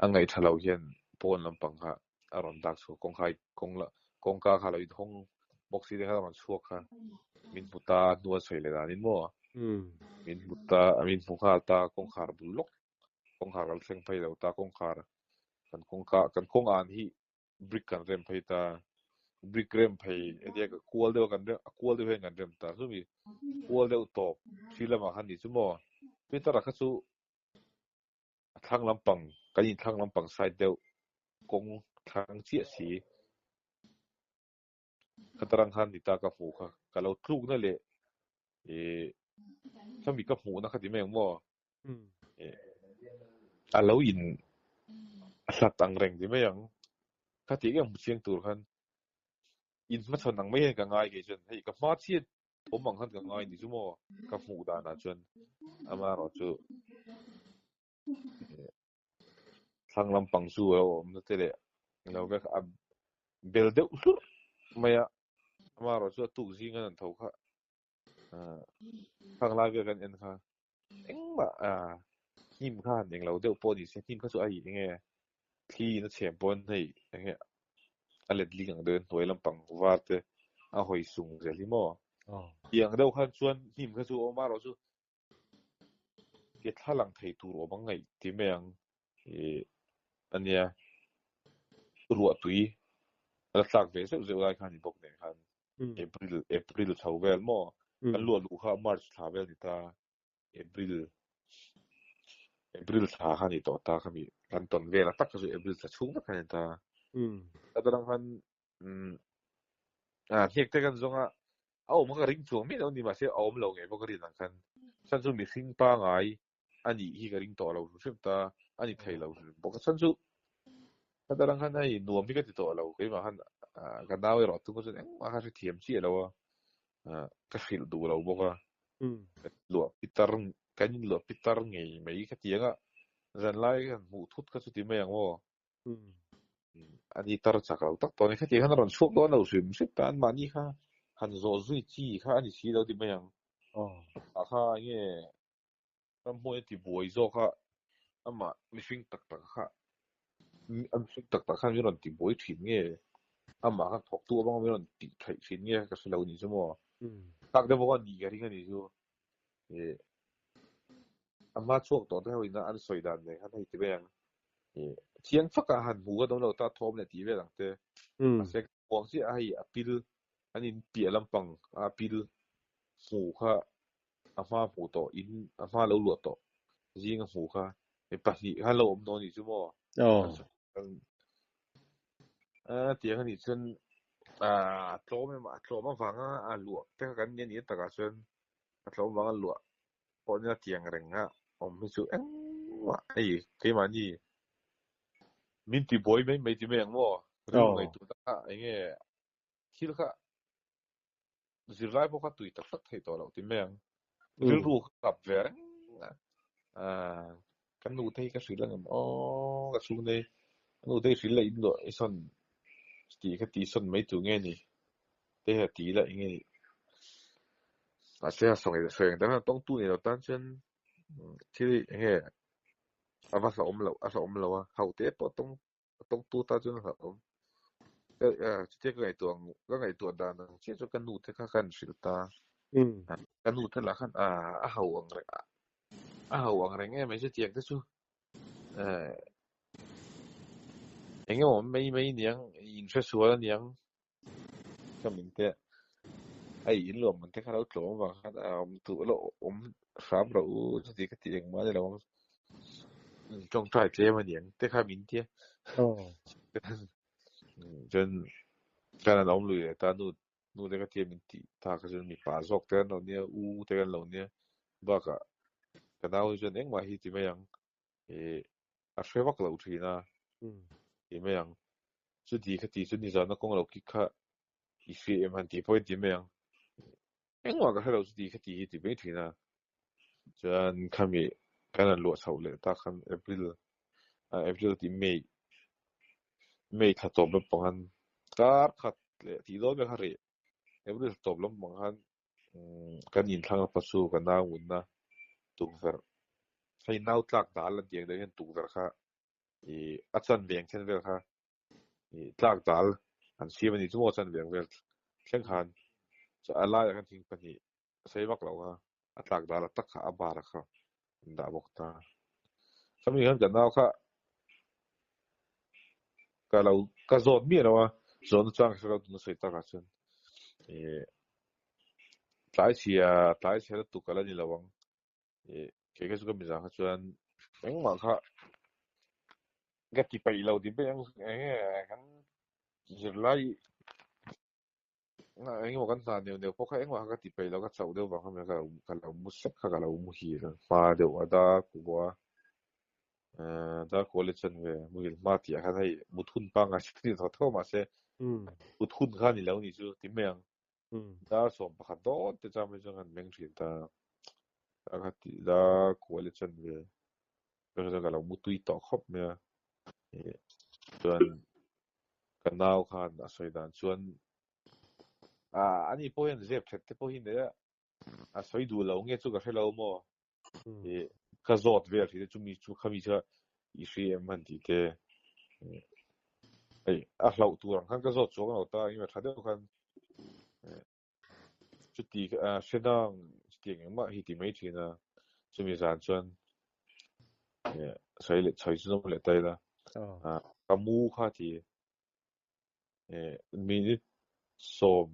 Speaker 2: a ngaih tha lo hian pawn lampang kha a rawn dak chhuak kawngkhai kawng la kawngka kha a lo inhawng bawk si te kha a rawn chhuak kha min hmu ta a hnu a sawi leh danin maw min hmu ta min hmu nghal ta kawngkhar bul lawk kawngkhar kan thleng phei lo ta kawngkhar kan kawngka kan kawng an hi brick kan rem phei ta brick rem phei hetia ka kual deuh kan rem a kual deuh hian kan rem ta chumi kual deuh tawp thil lamah khan ni chu maw Peter a kha chu a thlang lampang kan in thlang lampang side deuh kawng thlang chiah si Khatarang khan ni ta ka hmuh kha ka lo tlukna leh ih khami ka hmuhna kha ti mai ang maw ih a lo in hlat ang reng ti mai ang kha tih em chiang tur khan in hmachhawn ang mai hian ka ngai kei chuan hei ka hma chiat awm ang khan ka ngai ni chu maw ka hmuh danah chuan amaherawh chu Thlang lampang chu a lo awm na te leh lo vek a bel deuh hlurh mai a, amaherawh chu a tuk zing an tho kha khang lai vel kan en kha engmah hnim kha han englo deuh pawh ni se hnim kha chu a ih enge thli in a chhem pawn hei enge a let ling ang deuh in hnuai lampang var te a hawi sung zel hi maw tiang deuh khan chuan hnim kha chu a awm a erawh chu Ke thla lang thei tur awm ang ngaih ti mai ang ih ania ruah tui a la tlak ve zeuh zeuh lai khan ni bawk nen khan April April chho vel maw kan luah luh kha March thla vel ni ta April April thla kha ni tawh ta khami kan tawn vel a tak kha chu April thla chhung vek kha ni ta a tarang khan a hnek te kan zawng a a awm kha ka ring chuang miah lo ni mahse a awm lo ngei bawk a rin ang khan chhan chu mihring pangai a nih hi ka ring tawh lo hrim hrim ta a ni thei lo hrim bawk a chhan chu ka tarang khan hei nuam hi ka ti tawh lo keimah khan ka nau erawh tung chuan engmah kha hrethiam chiah lo a ka hrilh duh lo bawk a luah pitar kan in luah pitar ngei mai ka ti ang a zanlai kan hmuh thut kha chu ti mai ang aw Ani tar chak lo tak tawh a ni. Khatiang khan a rawn chhuak dawn lo hrim hrim ta. Anmahni kha han zawh zui chi kha a ni si lo ti mai ang. Ah kha enge ramhmuai a ti buai zawk a, amah mihring tak tak kha a mihring tak tak khan min rawn ti buai thin nge, amah khan thawktu avanga min rawn tih theih thin nge ka hre lo ni chu maw. Thlak deuh bawk a ni ka ring a ni chu. Ih ama chhuak tawh te ho ina an sawi dan nen khan hei ti mai ang. Ih chiang fak a han hmu ka dawm lo ta thawm leh tih vel ang te. Mahse kuang chiah a hei a pil an in piah lampang a pil hmu kha a hma hmu tawh in a hma lo luah tawh zing a hmu kha mi pahnih khan lo awm dawn ni chu maw. A tiang anih chuan a tlawm em a tlawm avanga a luah te kha kan ni anih takah chuan a tlawm avanga luah pawh nia tiang reng a awm hi chu engmah hei keimahni min ti buai mai mai ti mai ang maw rilru ngaihtuah taka eng nge thil kha zirlai pawh kha tui tak tak thei tawh loh ti mai ang rilru kha kap ve reng a ka nu te hi ka hrilh angem aw ka chhung te hi ka nu te hi hrilh leh in luah i sawn tih kha tih sawn mai tur nge ni te hi a ti ila eng nge ni mahse a sawi sawi ang dang tawngtu ni lo tan chuan thil hi eng nge a va hlauhawm loh a hlauhawm lo a hauh te pawh tawng a tawngtu tan chuan a hlauhawm chutia ka ngaihtuah ang ka ngaihtuah dan ang chiah chu ka nu te kha ka han hrilh ta ka nu te lah khan a hau ang reng a hau ang reng em mai chutiang te chu eng emaw mai mai aniang inhre sual aniang ka min te a in luam man te kha lo tlawm avang khan a awm duh lo awm hram rawh u chuti ka ti engmah ani lo ang tawngtai tlem aniang te kha min tia chuan kan an awm lui leh ta nu nu te ka tia min tih ta kha chuan mipa zawk te an lo nia u te kan lo nia bakah ka nau hi chuan engmah hi ti mai ang ih a hre vak lo thin a ti mai ang chuti kha ti chu nizana kawng lo kik kha i hria em han tih pawhin ti mai ang engmah ka hre lo chuti kha ti hi ti mai thin a chuan khami kan han luah chhoh leh tak khan April April tih May May thla tawp lampang khan kar khat leh tih dawn vel kha reh April thla tawp lampang khan kan inthlang a pachu ka nau ngunna tukverh hei nau tlak dal an tih ang deuh hian tukverh kha ih a chan veng then vel kha ih tlak dal an siam a ni chu maw chan veng vel thleng khan a laiah khan thing pahnih sei vak lo kha a tlak dal a tak kha a bar kha an dah bawk ta khami khan ka nau kha ka lo ka zawt miah lo a zawhna chang ka hre lo tuna sawi takah chuan ih tlai chhia tlai chhia lutuk ka la ni lo ang ih kei kha chu ka mizang kha chuan engmah kha ka ti peih lo ti peih ang eng nge kan zirlai eng emaw kan hna neuh neuh pawh kha engmah kha ka ti peih lo ka chauh deuh vang kha ka lo ka lo mu sek kha ka lo muhil hma deuh a dar kua dar kua leh chuan ve muhil hma tih ah khan hei mut hun pangngai chu ni tho tho mahse mut hun kha ni lo ni chu ti mai ang dar 11 dawn te chuan mai chuan kan meng thin ta a kha ti dar kua leh chuan ve ka lo mu tui tawh khawp mai a chuan ka nau khan a sawi dan chuan ani pawh hian zep that te pawh hi nei a a sawi duh lo nge chu ka hre lo maw ka zawt vel thin chu mi chu khami chu i hri em han tih te hei a hlauh tur ang khan ka zawt chuang lo ta eng tha deuh khan chuti hre dang chutiang engmah hi ti mai thin a chumi zan chuan sawi leh sawi chu zawm leh ta ila ka mu kha ti minute 10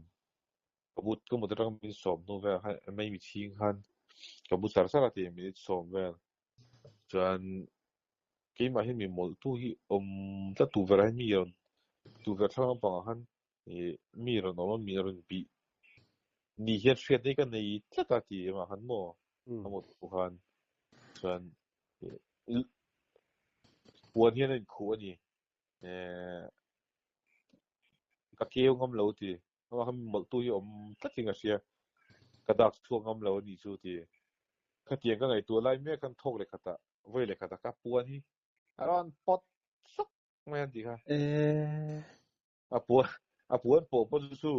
Speaker 2: ka mut ka mut atang minute 10 hnu vel khan mai mi chhing khan ka mu char char a ti minute 10 vel chuan keimah hian mi mawlh tu hi awm tlat tu verah hian mi rawn tu ver thlang lampangah khan mi rawn awm a mi rawn bih ni hian hriat hi ka nei tlat a ti amah khan maw a mut pawh khan chuan puan hian a inkhuh a ni ka keu ngam lo ti amah khan mi mawlh tu hi awm tlatin ka hria ka dak chhuak ngam lo a ni chu ti khatiang ka ngaihtuah lai mek khan thawk leh khatah vawi leh khatah ka puan hi a rawn pawt sawk mai an tih kha a puan a puan pawh pawh chu chu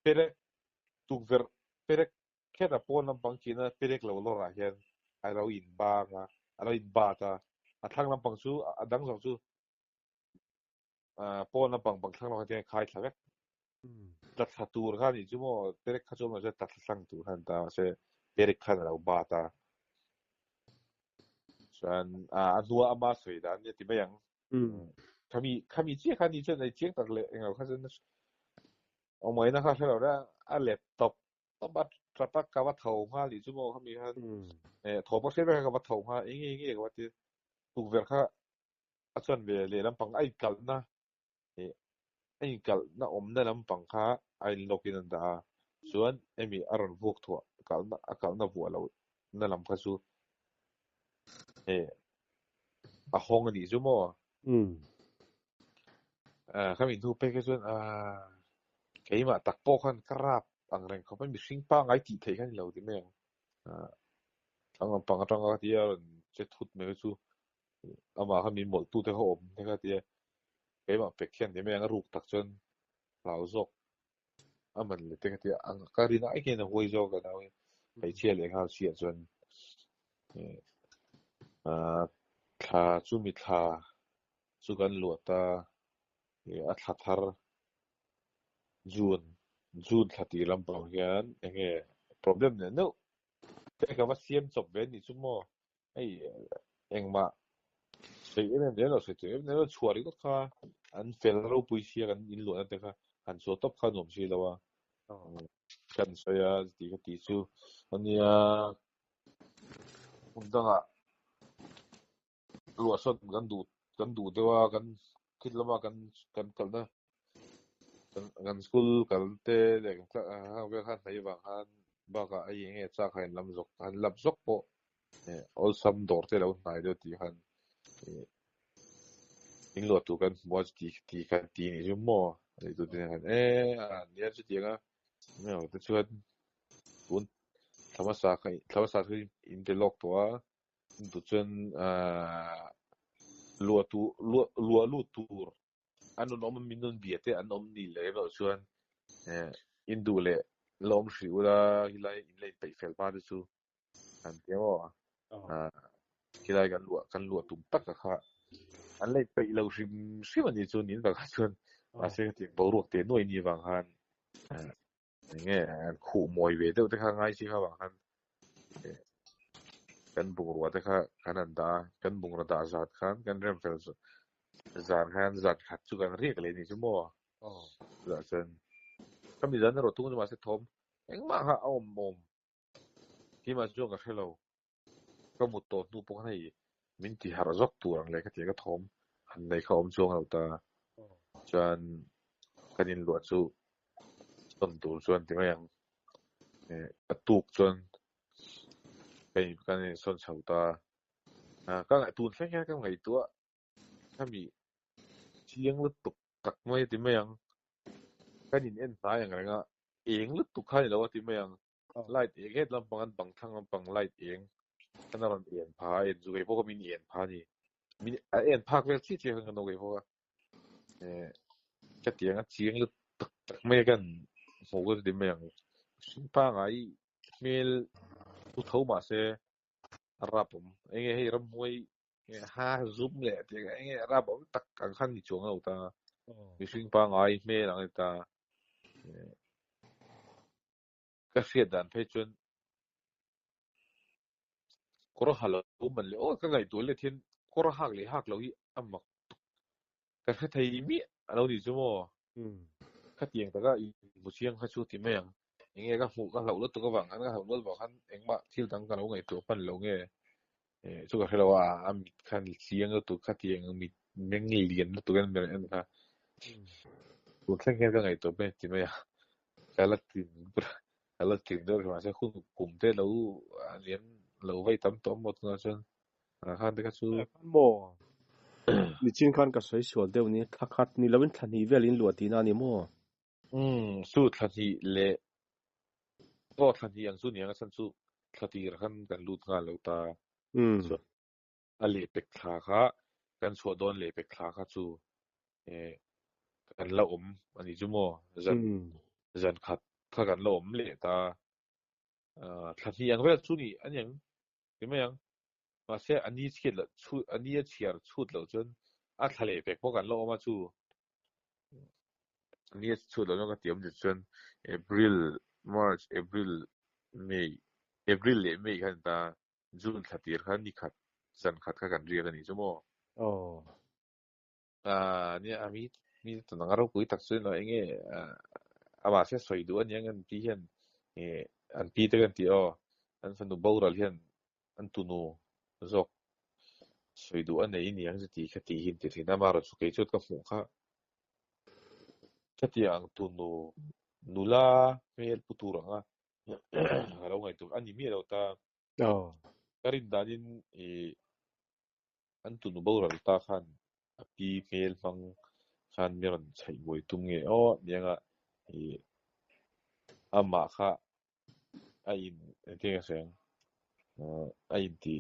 Speaker 2: perek tukverh perek kher a pawn lampang china perek lo lawrah hian a lo in bang a a lo in bat a a thlang lampang chu a dang zawng chu pawn lampang bang thlang lampang hian khai thla vek tla thla tur kha ni chu maw perek kha chu awm lo se tla thla hlang tur khan ta mahse perek khan a lo bat a chuan a hnua ama sawi dan nia ti mai ang khami khami chiah kha ni chuan ei chiang tak leh englo kha chuan awmaina kha hrelo na a let tawp tawp a tap a ka va tho nghal tih chu maw khami khan tho pawh hriat vek kha ka va tho nghal eng nge eng nge ka va ti tukverh kha a chuan ve leh lampang a inkalhna. A inkalhna awmna lampang kha a inlock in an dah a, chuan hemi a rawn vuak thuah kalhna a kalhna vuah loh na lam kha chu eh a hawng a nih chu maw? Khami hnu pek hi chuan ah keimah tak pawh khan ka rap ang reng khawp a, mihring pangngai tih theih kha a ni lo ti mai ang. Thlang lampang atanga ka tia rawn che thut mai kha chu amah kha min mawlh tute kha awm te kha tia keimah pek hian ti mai ang a ruk tak chuan hlau zawk a man le te kha tia ka rin ai khian a huai zawk a nau hi hmeichhia leh nghal chhiah chuan thla chumi thla chu kan luah ta a thla thar June June thla tih lampang hian eng nge problem neuh neuh te ka va siam chawp ve anih chu maw hei engmah sawi em em lem lo sawi tur em em lo chhuah ringawt kha an fel ropui sia kan in luahna te kha han chhuah tawp kha nuam si lo a kan sawi a tih ka tih chu ania hmun dangah Luah sawn kan duh kan duh deuh a, kan thil lama kan kan kalna kan kan school kal te leh kan hang vel khan hnai vang khan bakah hei eng nge chak kha in lam zawk han lap zawk pawh eh awlsam dawr te lo hnai deuh tih khan eh in luah tur kan hmu a chuti ti khan ti nih chu maw a ti tu te khan e a nia chutiang a te chuan tun thla hmasa kha thla hmasa chu in pe lawk tawh a. Duh chuan luah tur luah luah lut tur an rawn awm a min rawn bia te an awm ni leh erawh chuan in duh leh la awm hrih ula khilai in la inpeih fel hma te chu an ti maw khilai kan luah kan luah tum tak a kha an la inpeih lo hrim hrim a nih chu nin takah chuan mahse hetiang boruak teh nuai ni vang khan Eng nge an khuh mawi ve deuh te kha ngai chi kha vang khan kan bungrua te kha kan han dah a, kan bungrua dah zat khan kan rem fel zan khan zan khat chu kan riak leh ni chu maw? Chutah chuan ka mi zan erawh tung chu mahse thawm engmah kha a awm awm keimah chuan ka hre lo. Ka mut tawh hnu pawh khan hei min ti harh zawk tur ang leh ka ti a, ka thawm han nei kha awm chuang lo ta. Chuan kan inluah chu sawn tur chuan ti mai ang. A tuk chuan kan insawn chho ta. Ka ngaih tun thleng hian ka ngaihtuah khami chiang lutuk tak mai a ti mai ang. Kan in en hnai ang reng a, eng lutuk kha a ni lo a ti mai ang. Light eng het lampang an bang thlang lampang light eng khan a rawn en pha a en chu kei pawh kha min en pha a ni. Min a en phak vel chiah chiah khan ka no kei pawh a. Eh ka tiang a chiang lut tak tak mai a kan hmuh ka ti mai ang. Hring pangai hmel pu tho mah se a rap awm. Enge hei ramhuai ha zum leh tiang enge rap awm tak ang khan ni chuang lo ta. Mihring pangai hmel ang a ni ta. Ka hriat dan phei chuan kawr ha lo man leh aw ka ngaihtuah let hian kawr hak leh hak lo hi a mak tuk ka hre thei miah a lo ni chu maw khatiang taka inhmu chiang kha chu ti mai ang enge ka hmuh ka hlauh lutuk avang khan ka hlauh luat vang khan engmah thil dang ka lo ngaihtuah hman lo nge chu ka hre lo a a mit khan chiang lutuk khatiang mit meng lian lutuk en ber en kha tun thleng hian ka ngaihtuah mai ti mai a ka la tin ka la tin deuh mahse hun kum te lo lian lo vei tam tawh maw tunah chuan khan te kha chu
Speaker 1: maw nichin khan ka sawi sual deuh ni thla khat ni lovin thla hnih vel in luah tihna a ni maw
Speaker 2: Umm chu thla hnih leh aw thla hnih ang chu niang a chhan chu thla tir khan kan lut nghal lo ta. Chuan a lehpek thla kha kan chhuah dawn lehpek thla kha chu eh kan la awm a ni chu maw zan zan khat kha kan la awm leh ta. Thla hnih ang vel chu ni a niang ti mai ang. Mahse a ni chhiat loh chhut a ni a chhiar chhut loh chuan a thla leh pek pawh kan la awm a chu. A ni a chhut loh chuan ka ti awm zet chuan April, March, April, May, April leh May khan ta June thla tir khan ni khat zan khat kha kan riak a nih chu maw.
Speaker 1: Aw.
Speaker 2: Ah nia a mi mi te ang a ropui tak chu eng nge amah se sawi duh aniang an pi hian eh an pi te kan tih aw an fanu boral hian an tunu zawk sawi duh a nei aniang chu tih kha tih hi an ti thin a amaherawhchu kei chuan ka hmuh kha. Khatiang tunu nula hmel pu tur anga ka lo ngaihtuah a ni miah lo ta. Ka rin danin ih an tunu boral ta khan a pi hmel hmang khan mi rawn chhaih buai tum nge aw anianga ih amah kha a in engtin nge a sawi ang a inti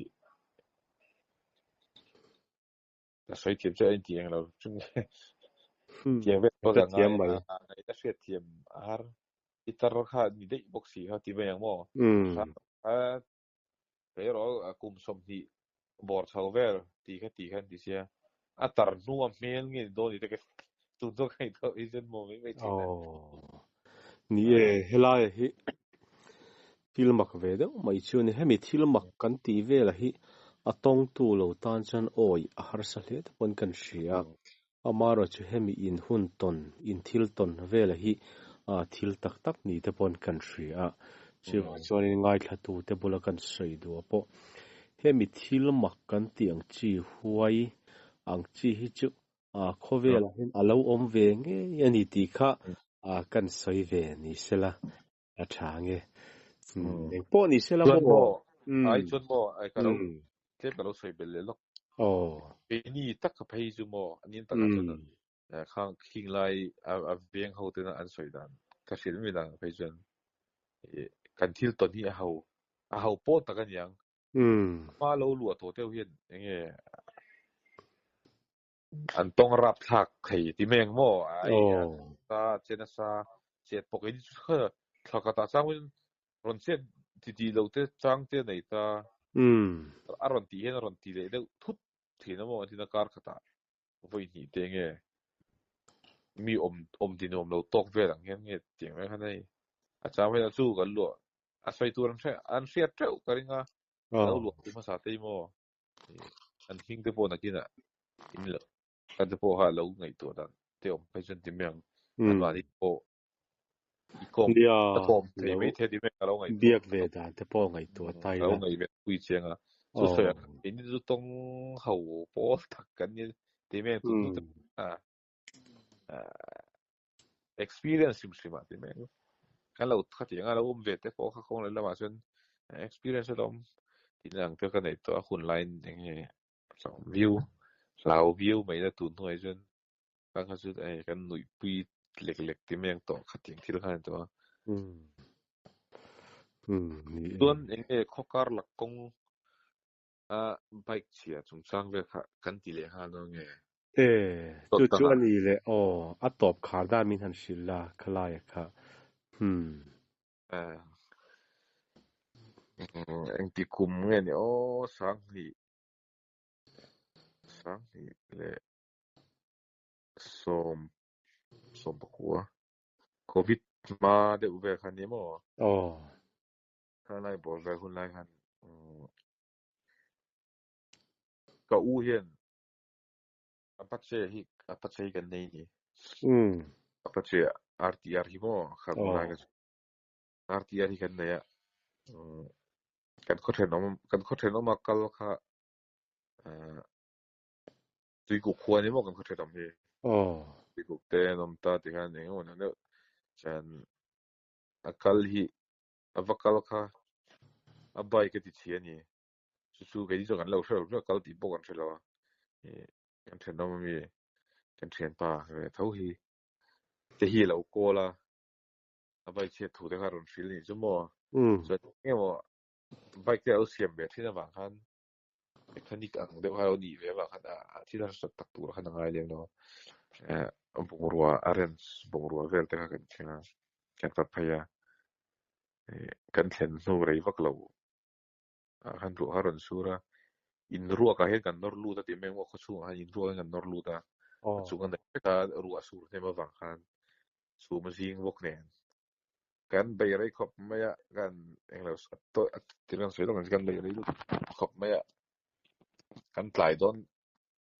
Speaker 2: Ka sawi thiam che a inti eng lo chung tiang vel pawh ka ngai a ngaihna hriat thiam a har i tar kha ni daih bawk si kha ti mai ang maw kha erawh kum 20 bawr chho vel ti kha ti khan ti sia a tar hnu a hmel nge ni dawn ni te ka tun chu ka ngaihtuah mai chuan maw mai mai thin a.
Speaker 1: Ni e, helai hi thil mak ve deuh mai chu a ni. Hemi thil mak kan tih velah hi a tawngtu lo tan chuan awi a harsa hle te pawn kan hria. Amaherawh chu hemi in hun tawn, in thil tawn velah hi thil tak tak ni te pawn kan hria. Chuvang chuanin ngaithlatu te bula kan sawi duh ah pawh hemi thil mak kan tih ang chi huai ang chi hi chu khawvelah hian a lo awm ve ngei a ni tih kha kan sawi ve ni sela. A tha nge. Eng pawh ni sela
Speaker 2: maw. Chuan maw, ai chuan maw, ai ka lo tlem ka lo sawi belh leh lawk. Keini tak ka phei chu maw, anin takah chuan khang khing lai a veng ho tena an sawi dan ka hrilh mai dan phei chuan kan thil tawn hi a ho a ho pawl tak a niang. Hma lo luah tawh deuh hian enge An tawng rap thlak thei ti mai ang maw? Ai a che nasa chet pawh kei ni chu thla khat ah chang in rawn chet ti ti lo te chang te nei ta. A rawn tih hian a rawn ti leh deuh thut thin a maw tin a kar khat ah vawi hnih te nge mi awm awm ti nuam lo tawk vel ang hian nge tiang mai khan hei a chang vel chu kan luah a sawi tur an hre an hriat teuh ka ring a lo luah tu hmasa te hi maw An hming te pawh nakinah in lo kan te pawh kha lo ngaihtuah dan te awm phei chuan ti mai ang. An mahni pawh i kawm a kawm thei mai thei ti mai ang a lo ngaihtuah.
Speaker 1: Biak ve dan te pawh ngaihtuah ta
Speaker 2: ila. A lo ngaih ve pui chiang a. Chu sawi ang in chu tawng ho pawl tak kan ni ti mai ang tun hnu te a experience hrim hrim ah ti mai ang. Kan lo khatiang a lo awm ve te pawh kha kawng leh lamah chuan experience a lo awm tih ang te ka neih tawh a hun laiin eng nge view hlau viau mai na tun hnuai chuan kan kha chu hei kan nuihpui lek lek ti mai ang tawh khatiang thil kha a ni tawh a. Chuan eng nge khawkar lak kawng a bike chhia chungchang vel kha kan ti leh nghal dawn nge?
Speaker 1: E, chu chu a ni le aw, a tawp khar dan min han hrilh la khalaia kha. Hmm.
Speaker 2: Engti kum nge ni aw, 2000, 2010, 19, Covid hma deuh vel kha ni maw?
Speaker 1: Aw.
Speaker 2: Khalai bawr vel hun lai khan ka u hian Apache hi Apache hi kan nei ni. Apache RTR hi maw kha hun lai kha chu RTR hi kan nei a. Kan khaw thenawm kan khaw thenawm a kal kha Tuikuk khua ni maw kan khaw thenawm hi. Tuikuk te an awm ta tikhan eng emaw deuh chuan a kal hi a va kal kha a bike a ti chhia a ni. Chu chu keini chuan kan lo hre lo hre kal tih pawh kan hre lo a. Kan thenawm ami kan thianpa ve tho hi te hi a lo call a, a bike chhiat thu te kha a rawn hrilh nih chu maw. Chuan engemaw bike te a lo siam ve thin avang khan mechanic ang deuh kha a lo nih ve avang khan a thil harsat tak tur khan a ngai lem lo a. Bungrua a wrench bungrua vel te kha kan thleng a, kan va phei a. Kan thlen hnu rei vak lo ah khan ruah kha a rawn sur a, in ruakah hian kan nawr lut a tih mai ang maw khawchhungah khan in ruak hian kan nawr lut a, a chung a neih vek a ruah sur hnem avang khan chhum a zing bawk nen kan bei rei khawp mai a, kan englo thil kan sawi lawk ang chu kan bei rei lutuk khawp mai a, kan tlai dawn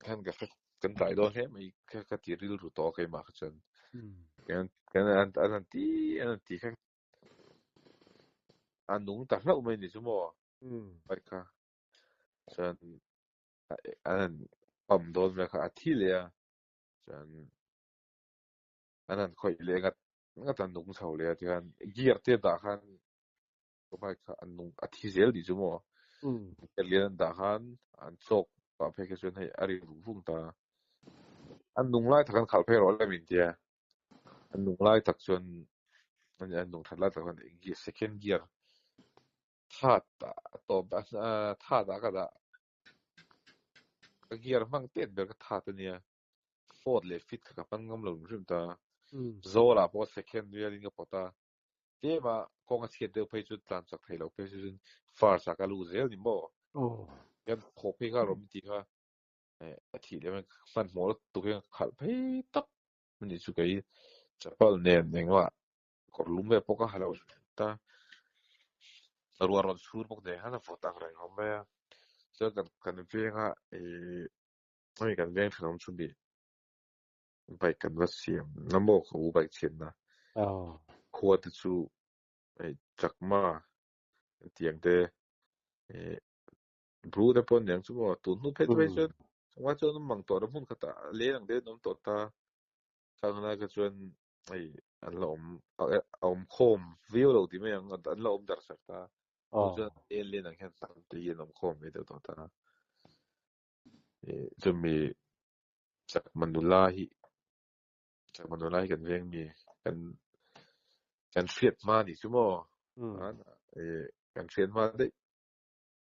Speaker 2: khan ka hre kan tlai dawn hle mai kha ka ti rilru tawh a keimah kha chuan kan kan an han ti an han ti kha A nung ta hlauh mai ni chu maw? Bike kha chuan an han pump dawn vel kha a thi leh a, chuan An han khawih leh ngat ngat an nung chho leh a tikhan gear te dah khan ka bike kha an nung a thi zel tih chu maw. Gear lian an dah khan an chawk pah phei kha chuan hei a ri vung vung ta. An nung lai tak an khalh phei rawh le min tia. An nung lai tak chuan an nung that lai tak chuan second gear third ah tawp third ah ka dah. Ka gear hmang tet ber ka third ania. Fourth leh fifth kha ka hman ngam lo hrim hrim ta. Zawlah pawh second velin ka pawt a. Tlema kawng a chhiat deuh phei chu tlan chak thei lo phei chu chuan first ah ka lut zel ni maw. Kan thawh phei kha rawm tih kha a thih leh mai hmanhmawh lutuk hian ka khalh phei tak ani chu kei chapal nen engmah kawr lum vel pawh ka ha lo ta. Ruah rawn chhur bawk nen khan a vawt ang reng awm mai a. Chuan kan kan venga ih hemi kan veng thenawm chu mi bike kan va siam na maw ka u bike chhiatna khua te chu hei chakma tiang te ih bru te pawh aniang chu maw tun hnu phei te phei chuan chakma chuan an mang tawh lo hmun khatah leng ang te an awm tawh ta khang lai kha chuan hei an la awm a awm khawm viau lo tih mai ang an la awm darh sak ta chuan len len ang hian tam te hi an awm khawm ve deuh tawh ta. Chumi chakma nula hi chakma nula hi kan veng mi kan kan hriat hma ni chu maw kan hriat hma daih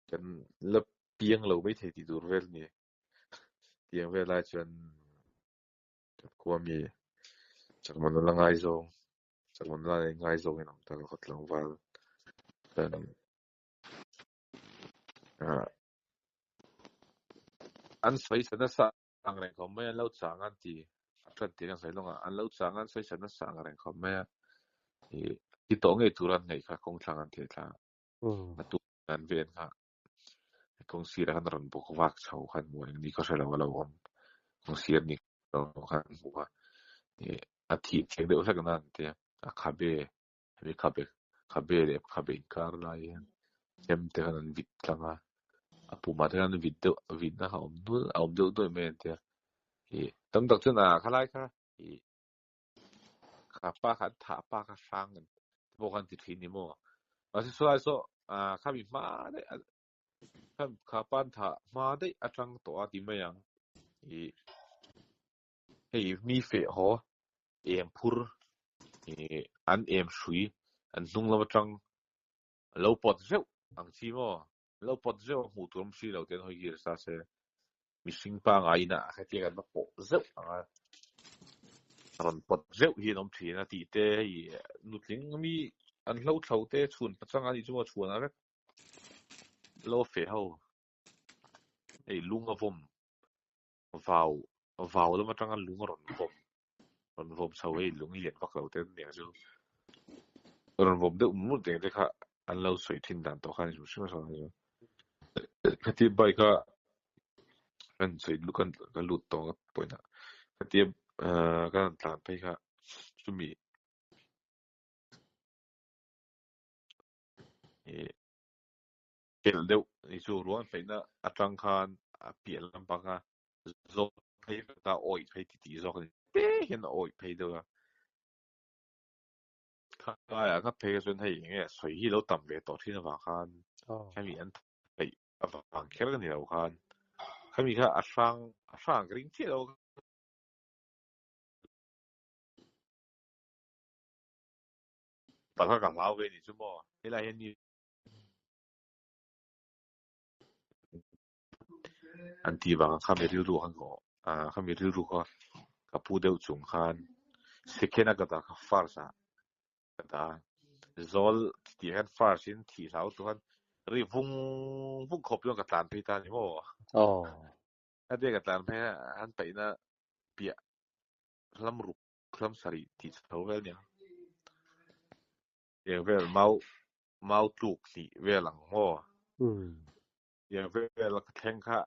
Speaker 2: kan la piang lo mai thei tih tur vel ni tiang vel lai chuan kan khua mi chakma nula ngaizawng chakma nula nei ngaizawng in awm ta ka khaw tlangval kan An sawi sa nasa ang reng khawp mai a, an lo chang an ti. A ṭan tir an sawi lawng a, an lo chang an sawi sa nasa ang reng khawp mai a. Ih, ti tawh ngei tur an ngaih kha kawng thlang an theh thla. A tu an ven kha kawng sirah khan a rawn bawk vak chho khan hmu eng ni khaw hre lo a lo awm. Kawng sir ni lo khan hmu a. Ih, a thih chiang deuh hlek nan tia a khabe Hemi khabe khabe leh khabe inkar lai hian chem te khan an vit tlang a, a pumah te khan an vit deuh vitna kha a awm nual a awm deuh duai mai an tia. Ih tam tak chuan ah khalai kha ih kha pa kha an thah pa kha hrang an te pawh khan ti thin ni maw. Mahse saw saw ah khami hma daih kha pa an thah hma daih atang tawh a ti mai ang. Ih hei mi feh haw em phur ih an em hrui an hnung lam atang lo pawt zeuh ang chi maw lo pawt zeuh a hmuh tur awm si lo te an hawi kir sa se mihring pangai in a hetiang an va pawh zeuh ang a rawn pawt zeuh hi an awm thin a tih te hei nutling mi an hlo thlo te chhun pachang a nih chu maw chhuan a vek lo feh ho hei lung a vawm Vau vau lam atanga lung a rawn vawm rawn vawm chho hei lung lian vak lo te aniang chu rawn vawm deuh mut deng te kha an lo sawi thin dan tawh khan hrim hrim a sawi chu khatia bike a kan sawi lut kan ka lut tawng a pawina khatia ah kan han tlan phei kha chumi ih Pelh deuh ni chu ruang hleihna atang khan a piah lampang a zawk phei vek a, awih phei ti tih zawk a ni. Te hian a awih phei deuh a. Khalaiah nghat phei kha chuan hei eng nge sawi hi lo tam ve tawh thin avang khan khami an theih avang kher ka ni lo khan khami kha a hrang a hrang ka ring chiah lo. Palh kha ka hlau ve ni chu maw helai hian mi An tih vang kha mi rilru khan ka ah kha mi rilru kha ka pu deuh chung khan second a ka dah kha first ah ka dah a zawl tih hian first in thih hlau tu khan ri vung vung khawp chuan ka tlan phei ta a ni maw. A te ka tlan phei a an paihna piah hlam ruk hlam sarih tih chho vel nia. Tiang vel mau mau tluk hnih vel ang maw? Tiang vel ka thleng kha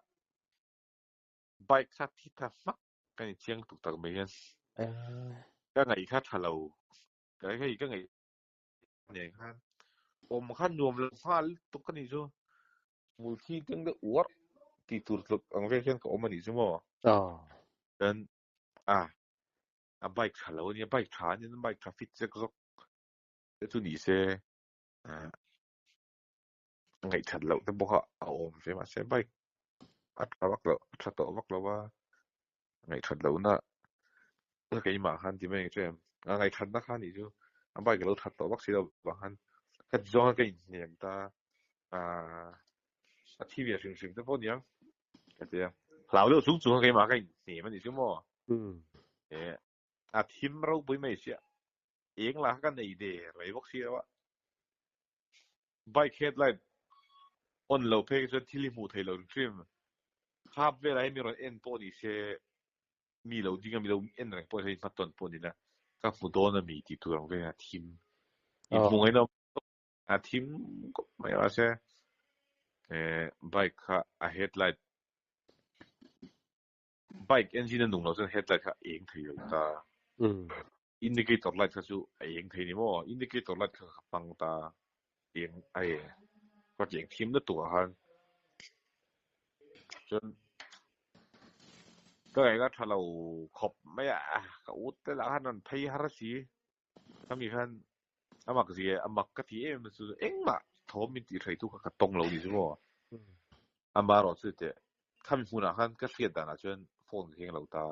Speaker 2: bike kha thi tha hmak ka ni chiang tuk tak mai hian. Ka ngaih kha tha lo. Ka hei ka ngaih nen khan awm kha nuam lo nghal lutuk ka ni chu. Hmul thi teng deuh uar tih tur tluk ang vel hian ka awm a nih chu maw? Chuan a. A bike tha lo ania, bike tha ania, bike tha fit zek zawk te chu ni se ah ngaihthat loh te bawk a a awm ve mahse bike a tha vak loh a tha tawh vak lo a ngaihthat lohna keimah khan ti mai ang che em a ngaihthatna kha nih chu a bike a lo that tawh vak si lo vang khan ka ti zawng a ka inhnem ta ah a thi ve hrim hrim te pawh niang ka ti a hlau deuh chung chung a keimah ka inhnem a nih chu maw a thim ropui mai sia eng lah kha ka nei der mai bawk si lo a. Bike headlight on lo phei chuan thil hi hmuh theih loh hrim. Khap velah hian mi rawn en pawh ni se, mi lo ding a, mi lo en reng pawh ni se, hma tawn pawh ni la, ka hmu dawn a mi tih tur ang velah a thim. Inhmuh ngaihna awm a thim khawp mai mahse bike kha a headlight bike engine a nung loh chuan headlight kha a eng thei lo ta. Indicator light kha chu a eng thei ni maw? Indicator light kha ka hmang ta eng a eng ka ti eng thim lutuk ah khan chuan ka ngaih ka tha lo khawp mai a ka ut te lah khan rawn phei har si khami khan a mak zia a mak ka ti em chu engmah thawm min tih hrei tu kha ka tawng lo ni chu maw amaherawh chu teh khami hmunah khan ka hriat danah chuan phone ka keng lo ta.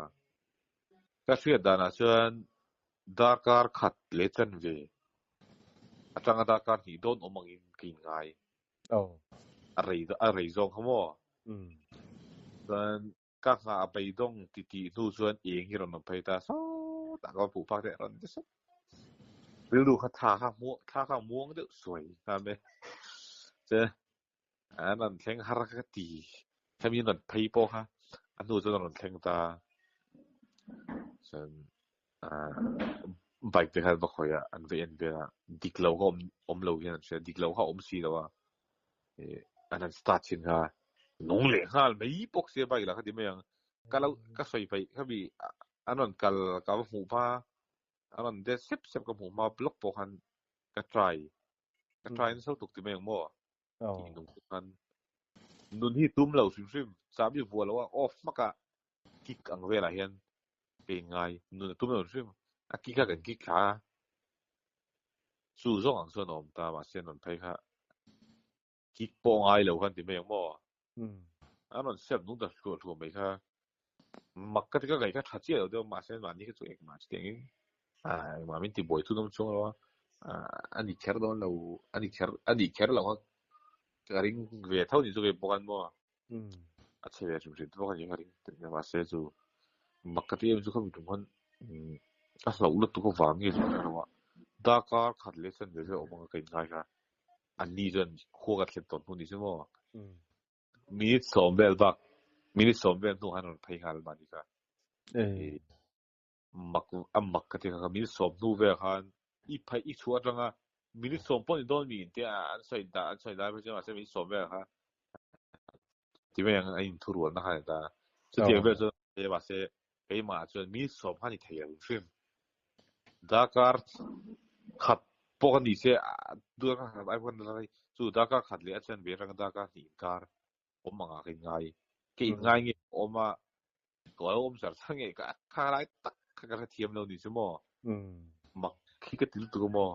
Speaker 2: Ka hriat danah chuan darkar khat leh chanve atanga darkar hnih dawn awm angin ka inngai. A rei a rei zawng kha maw? Chuan ka nghah a beidawng ti tih hnu chuan eng hi rawn awm phei ta sawtah ka va puh phak teh rawn ti sawt. Rilru kha tha kha thla kha muang deuh suai nghal e. Chuan An rawn thleng har ka ti. Hemi an rawn phei pawh kha a hnu chuan a rawn thleng ta. Chuan bike te kha an va khawih a, an va en vel a, dik lo kha awm awm lo hian an hria, dik lo kha a awm si lo a. An han start chhin kha nung leh nghal mai bawk sia bike lah kha ti mai ang. Ka lo ka sawi paih khami an rawn kal ka va hmuh hma an rawn det sep sep ka hmuh hma block pawh khan ka try ka try nasa lutuk ti mai ang maw. Tih nung te khan nun hi tum lo hrim hrim chahbi vuah lo a off hmak a kick ang velah hian ka in ngai nun a tum lo hrim a kick a kan kick thla a chu zawng ang chuan a awm ta mahse an rawn phei kha kick pawh ngai lo khan ti mai ang maw an rawn siam nung ta hluah hluah mai kha mak ka ti ka ngaih kha tha chiah lo deuh mahse mahni kha chu engmah chutiang in engmah min ti buai thun awm chuang lo a a ni kher dawn lo a ni kher a ni kher lo a ka ring ve tho ni chu kei bawk an maw a chhe ve hrim hrim te bawk a ni ka ring mahse chu mak ka ti em chu khami tum khan ka hlauh lutuk avang nge chu ka hre lo a darkar khat leh chuan ve ve awm ang a ka inngai kha an ni chuan khua ka thlen tawh hnu ni chu maw. Minute sawm vel bak minute sawm vel hnu khan rawn phei nghal mahni kha. Mak a mak ka ti kha minute sawm hnu vel khan i phei i chhuah atanga minute sawm pawh ni dawn mi in te an sawi dah an sawi lai phei chuan mahse minute sawm vel kha ti mai ang a inthurualna kha a ni ta. Chutiang vel chuan mahse keimah chuan minute sawm kha ni thei ang hrim. Darkar khat pawh ka ni se darkar khat ai pawh chu darkar khat leh a chuan ve atanga darkar hnih inkar awm angah ka inngai. Ka inngai nge awm a, ka lo awm char char nge ka kha lai tak kha ka hrethiam lo ni chu maw. Mak khi ka ti lutuk a maw.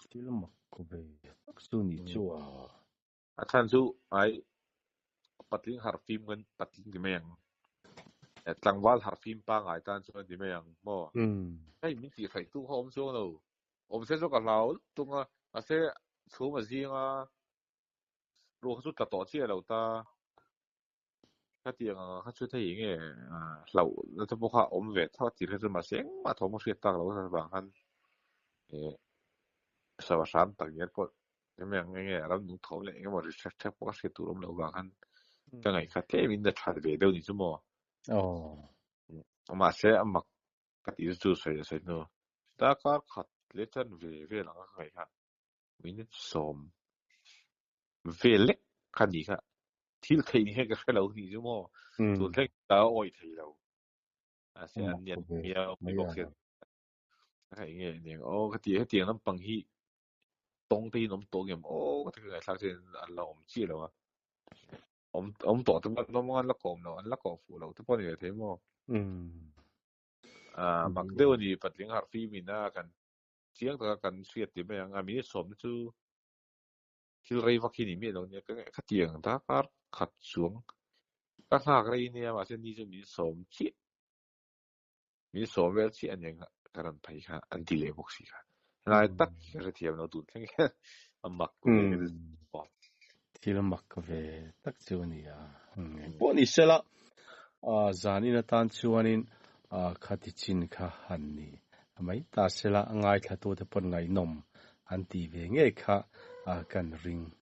Speaker 1: Thil mak ko ve tak chu ni chu a.
Speaker 2: A chhan chu ai patling harhfim kan patling ti mai ang. Tlangval harhfim pangngai tan chuan ti mai ang maw. Hei min tih hraih tu kha awm chuang lo. Awm se chu ka hlau lutuk a, mahse chhum a zing a, ruah kha chu tla tawh chiah lo ta. Khatiang ang kha chu thei enge hlauh na te pawh kha a awm ve tho a tir kha chu mahse engmah thawm a hriat tak loh avang khan sava hram tak ngial pawh eng enge ram nung thawm leh engemaw ri hrek hrek pawh a hriat tur awm loh avang khan ka ngaih kha tlem in a that ve deuh ni chu maw. Mahse a mak ka tih chu sawi a sawi hnu darkar khat leh chan ve vel ang a ka ngaih kha minute sawm vel lek kha ni kha thil theih ni hian ka hre lo ni chu maw tun thleng ta a awih thei lo a se an nian miau mai bawk hian ka nge niang aw ka ti hetiang lampang hi tawng te in awm tawh ngem aw ka ti ka ngaithlak chuan an la awm chiah lo a awm awm tawh te pawh an la kawm lo an la kawm fuh lo te pawh ni ve thei maw. Mak deuh a ni, patling harh fimin a kan chiang taka kan hriat ti mai ang a, minute sawmna chu thil rei vak hi ni miah lo nia, ka khatiang darkar khat chuang ka nghak rei nia, mahse ni chu min sawm chiah, min sawm vel chiah a nia ka rawn phei kha an ti leh bawk si kha. Helai tak hi ka hrethiam lo tun thleng hian a mak ve ka ti zawk.
Speaker 1: Thil mak ve tak chu a ni a. Pawh ni sela, zanin atan chuanin khati chin kha han ni mai ta sela, a ngaithlatute pawn ngaihnawm an tih ve ngei kha kan ring.